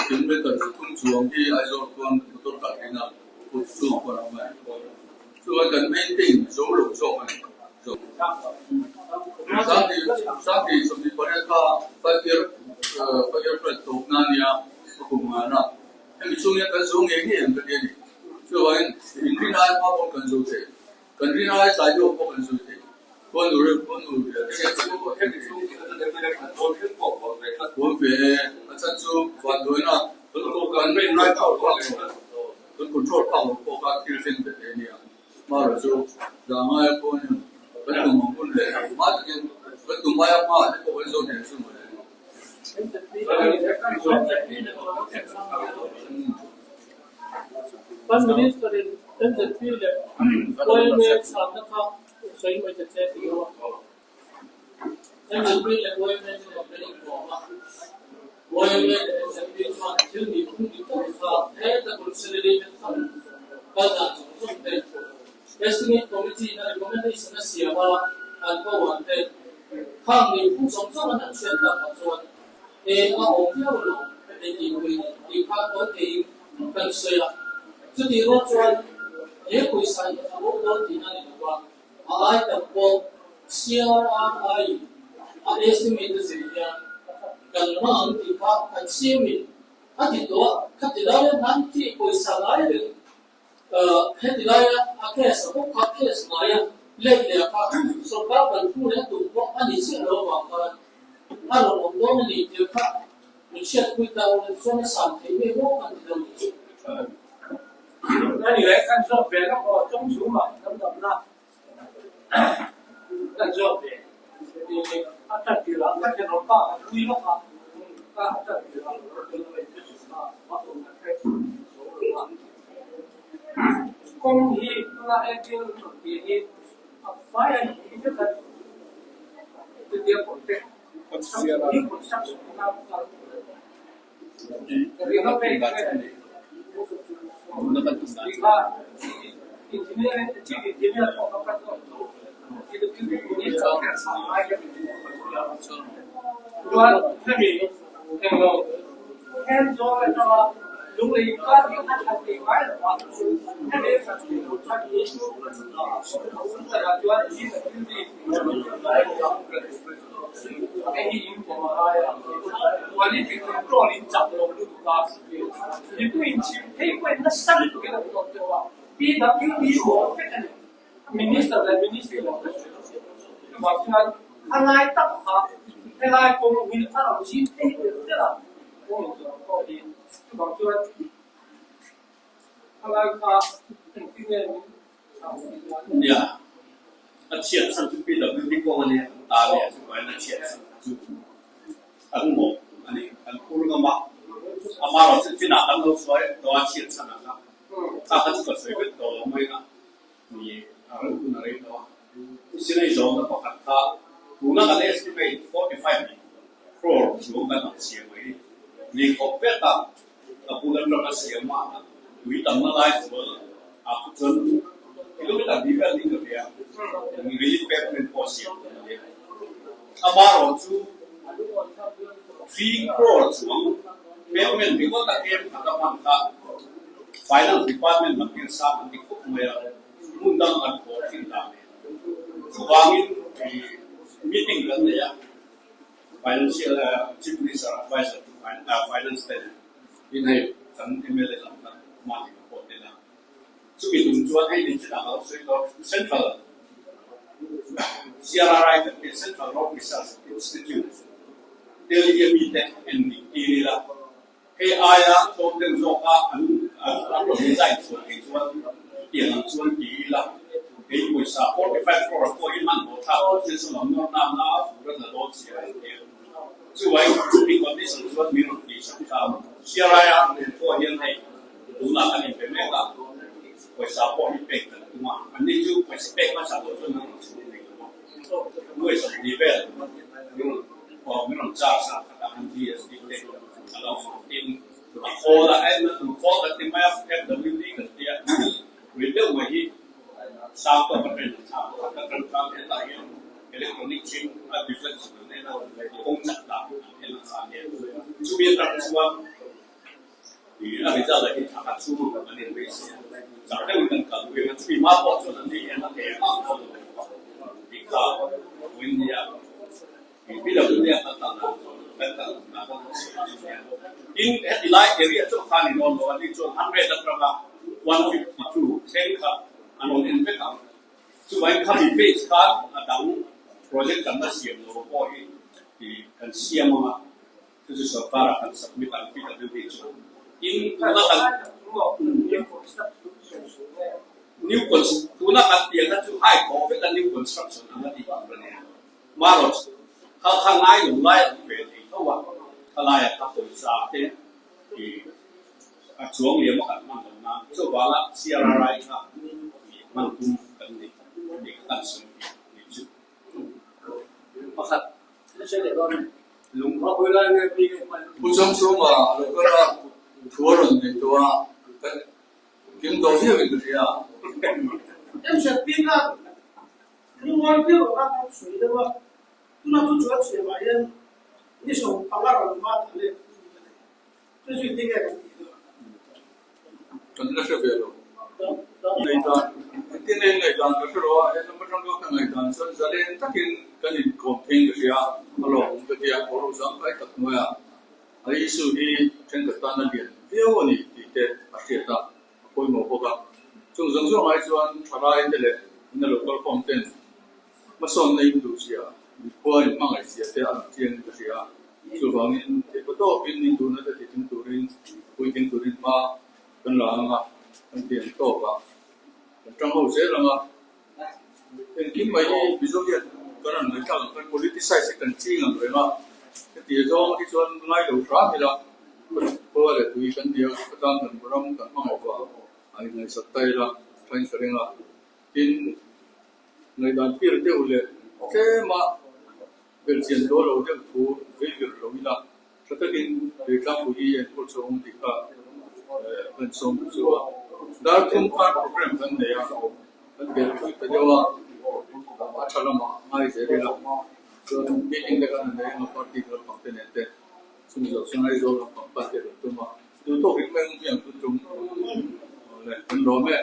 kilometer 300 chuang hi Aizawl khuan motor kal theihna kut chungah pawh a lo awm a ni. Chuvangin kan. 2028 kha 5 year 5 year plan tawpna a nia a kum ngana. Hemi chhung hian kan zo ngei ngei ang ka ti a ni. Chuvangin inrin ai hma pawh kan zo thei. Kan rin ai tlai deuh pawh kan zo thei. Khuanu reuh khuanu rial te Hemi chhung hi kan MLA kan dawn thleng pawh a huam ve tlat. Huam ve e. A chan chu vanduaina kan rin lai phak loh kan control phak loh pawh kha thil thleng ve thei a nia. Hmara chu dah ngai a pawh a nia. Kan tum ang hun leh hma takin kan tum aia hma te pawh kan zo hneh chu mawle. Prime Minister in MZP leh YMA chhanna kha sawi mai ta che ti lo a. MZP leh YMA te nen kan inkawm a. YMA leh MZP chuan thil nih phung dik tak kha heta consolidated fund kal dan zawng zawng te Estimate Committee in a recommendation a siam a, an power te khang nih phung zawng zawng an han hriat takah chuan e a awm viau lo heti tih pui tih kha tawi theiin kan sawi a. Chutih rual chuan he pawisa hi a bo dawn tihna ni lo va, a ai tak pawh CRRI in a estimate a zir hian kan hma ang tih kha kan siamin a ti tawh a, khati laia 90 pawisa ngai reng Heti laia a case a bawk kha case ngaia let leh a kha sorkar kalphung leh a tum pawh a ni chiah lo avang khan a rawn awm dawn a ni tih kha min hriatpui ta ula chuan a san theih ngei maw kan ti deuh ni chu. A ni leh kan zawt ve lawk aw, chawngchhuma dangdamna kan zawt ve a tan tirah ka thenawm pa ka pui lawk a, ka tan tirah kawng hi tunah entir rawn tih hi a fai a ni vek a ni chutia contact construction kha kal Quality control in chak lo lutuk a, mipuiin chhim phei pawhin nasa lutukin an dawt deuh a, PWD ruang vek a ni. Minister leh Ministry lo vek a ni. Chuvang chuan a lai tak kha helai kawng hi a rawn chhim phei tel tel a, kawng inzawrh pawh hi. Chuvang chuan a lai kha engtin nge min Nia, a chhiat chhan chu PWD kawng a nia, kan ta nia chu vawiin a chhiat chhan chu kan mawh a ni, kan phur ngam a, amaherawh chu chinah kan lo sawi tawh a chhiat chhan ah kha, kha kha chu ka sawi vek tawh lo mai a, ni a rem hun a rei tawh a, sinei zawhna pakhat kha tuna kan estimate 45 crore chuang kan ang siam mai ni khawp vek a. Ka bul atanga siam a tui tamna lai zual ah khu chuan kilometer hnih vel ding ka hria relief pavement pawh siam tur a nia. Amaherawh chu 3 crore chuang pavement ringawt a kem khat a hman kha finance department lam hian sang an ti khawp mai a, hmun dang an thawh thin dan nen. Chuvangin meeting kan nei a. Financial Chief Minister Adviser to Finance te nen in hei kan mla lam kha mahni ka pawh tel a. Chumi tum chuan hei ni chinah ka lo sawi tawh Central CRRI kan tih Central Road Research Institute Delhi ami te en dik tir ila Hei aia tlawm deuh zawka an an rawn design chhuah theih chuan tiang ang chuan ti ila, kei pawisa 45 crore pawh hi hmanhmawh thlak tur thil sawn awm nawr nana a fur a la dawn si a ti a. Chuvai chumi condition chuan min rawn tih sak ta. CRIR nen pawh hian hei tunah kan inpe mek a, pawisa pawh hi pek kan tum a, anni chu pawisa pek hmasa loh chuan an rawn chhung thei lo a. Nuai 20 vel min rawn min rawn charge a, khatah khan GST te a lo awm tin a khawl a en na tur khawl kan ti mai a FWD kan ti a ri deuh mai hi sang tawk a train an thlak a kan ram tlang hetah hian electronic thing a defense an en a kawng chak dan an en a kha nia chumi atang chuan a result ah hian thla khat chhung an in beisei a chak deuhin kan kal ui ang a chumi hma pawh chuan an ni en a thei ang ang pawh tih kha vawiin nia. PWD a kal tak kan kal dan a sawi chu nia. Tin, heti lai area chauh khan in awn lo a ni chuan 100 atanga 152 thleng kha an rawn en vek ang. Chuvangin khami page khan a dang project kan la siam lo pawh hi kan siam ang a, chu chu sorkar ah kan submit ang PWD chu. Tin, tuna kan new tuna kan pian kha chu high khawh vek a new construction ang a tih tur a nia. Marawh kha kha ngai lo lai a awm ve thei tho a, khalai ah kha pawisa te a chuang liam a kan hman lo nan chuvanga CRRI kha hman tum kan ni tih kha kan sawi tih a ni chu. Pakhat lung kha hawi lai nge mi nge hman. Pu Chawngchhunga a lo kal a, thu a rawn nei tawh a, kan kim tawh viau in ka hria. MZP khan Lungawi viau ang a kan sawi deuh a, tuna chu chuan chhiamah hian ni 15 rawn hma ta leh kan ni ta nei. Chu chu engtin nge kan tih dawn? Kan la hre ve lo. Ngaihdan, engtin nge ngaihdan ka hre lo a, he lam atang ka ngaihdan chuan zalen takin kan inkawm theiin ka hria a, a lawmawm ka ti a, boruak zangkai tak hnuaiah a issue hi thenkhat tan a lian viau a ni tih te a hriat a. A pawimawh bawk a. Chung zawng zawng ai chuan thalai te leh ina lo kal khawm ten hmasawnna in duh zia, mikhua in hmangaih zia te a lang chiang in ka hria a. Chuvangin theihpa tawpin in duhna te ti tling turin, puitling turin hma kan la ang a, kan pian tawk a, kan tang ho zel ang a. Engkim mai hi Mizo hian kan rawn ngaihthlak ang khan politicize hi kan ching ang reng a, heti zawng hi chuan ngai lo hram ila khua leh tui kan nia khawtlang kan ram kan hmangaih vang a inngaihsak ta ila thain ka ring a, tin ngaihdan pir deuh leh tlema belhchian dawl lo deuh thu veivir lo ila Tha takin Tuitlangpui hi enkawl chho ang tih kha kan sawm chu a. Dar thum khan program kan nei a, kan bel thui ta deuh a, a tha lamah ngai zel ila. Chuan meeting te kan han nei anga party lampang te nen te chumi zawh chuan Aizawl lampang pan te kan tum a, duhtawkin mai ang hmiang tun tum le kan lawm e.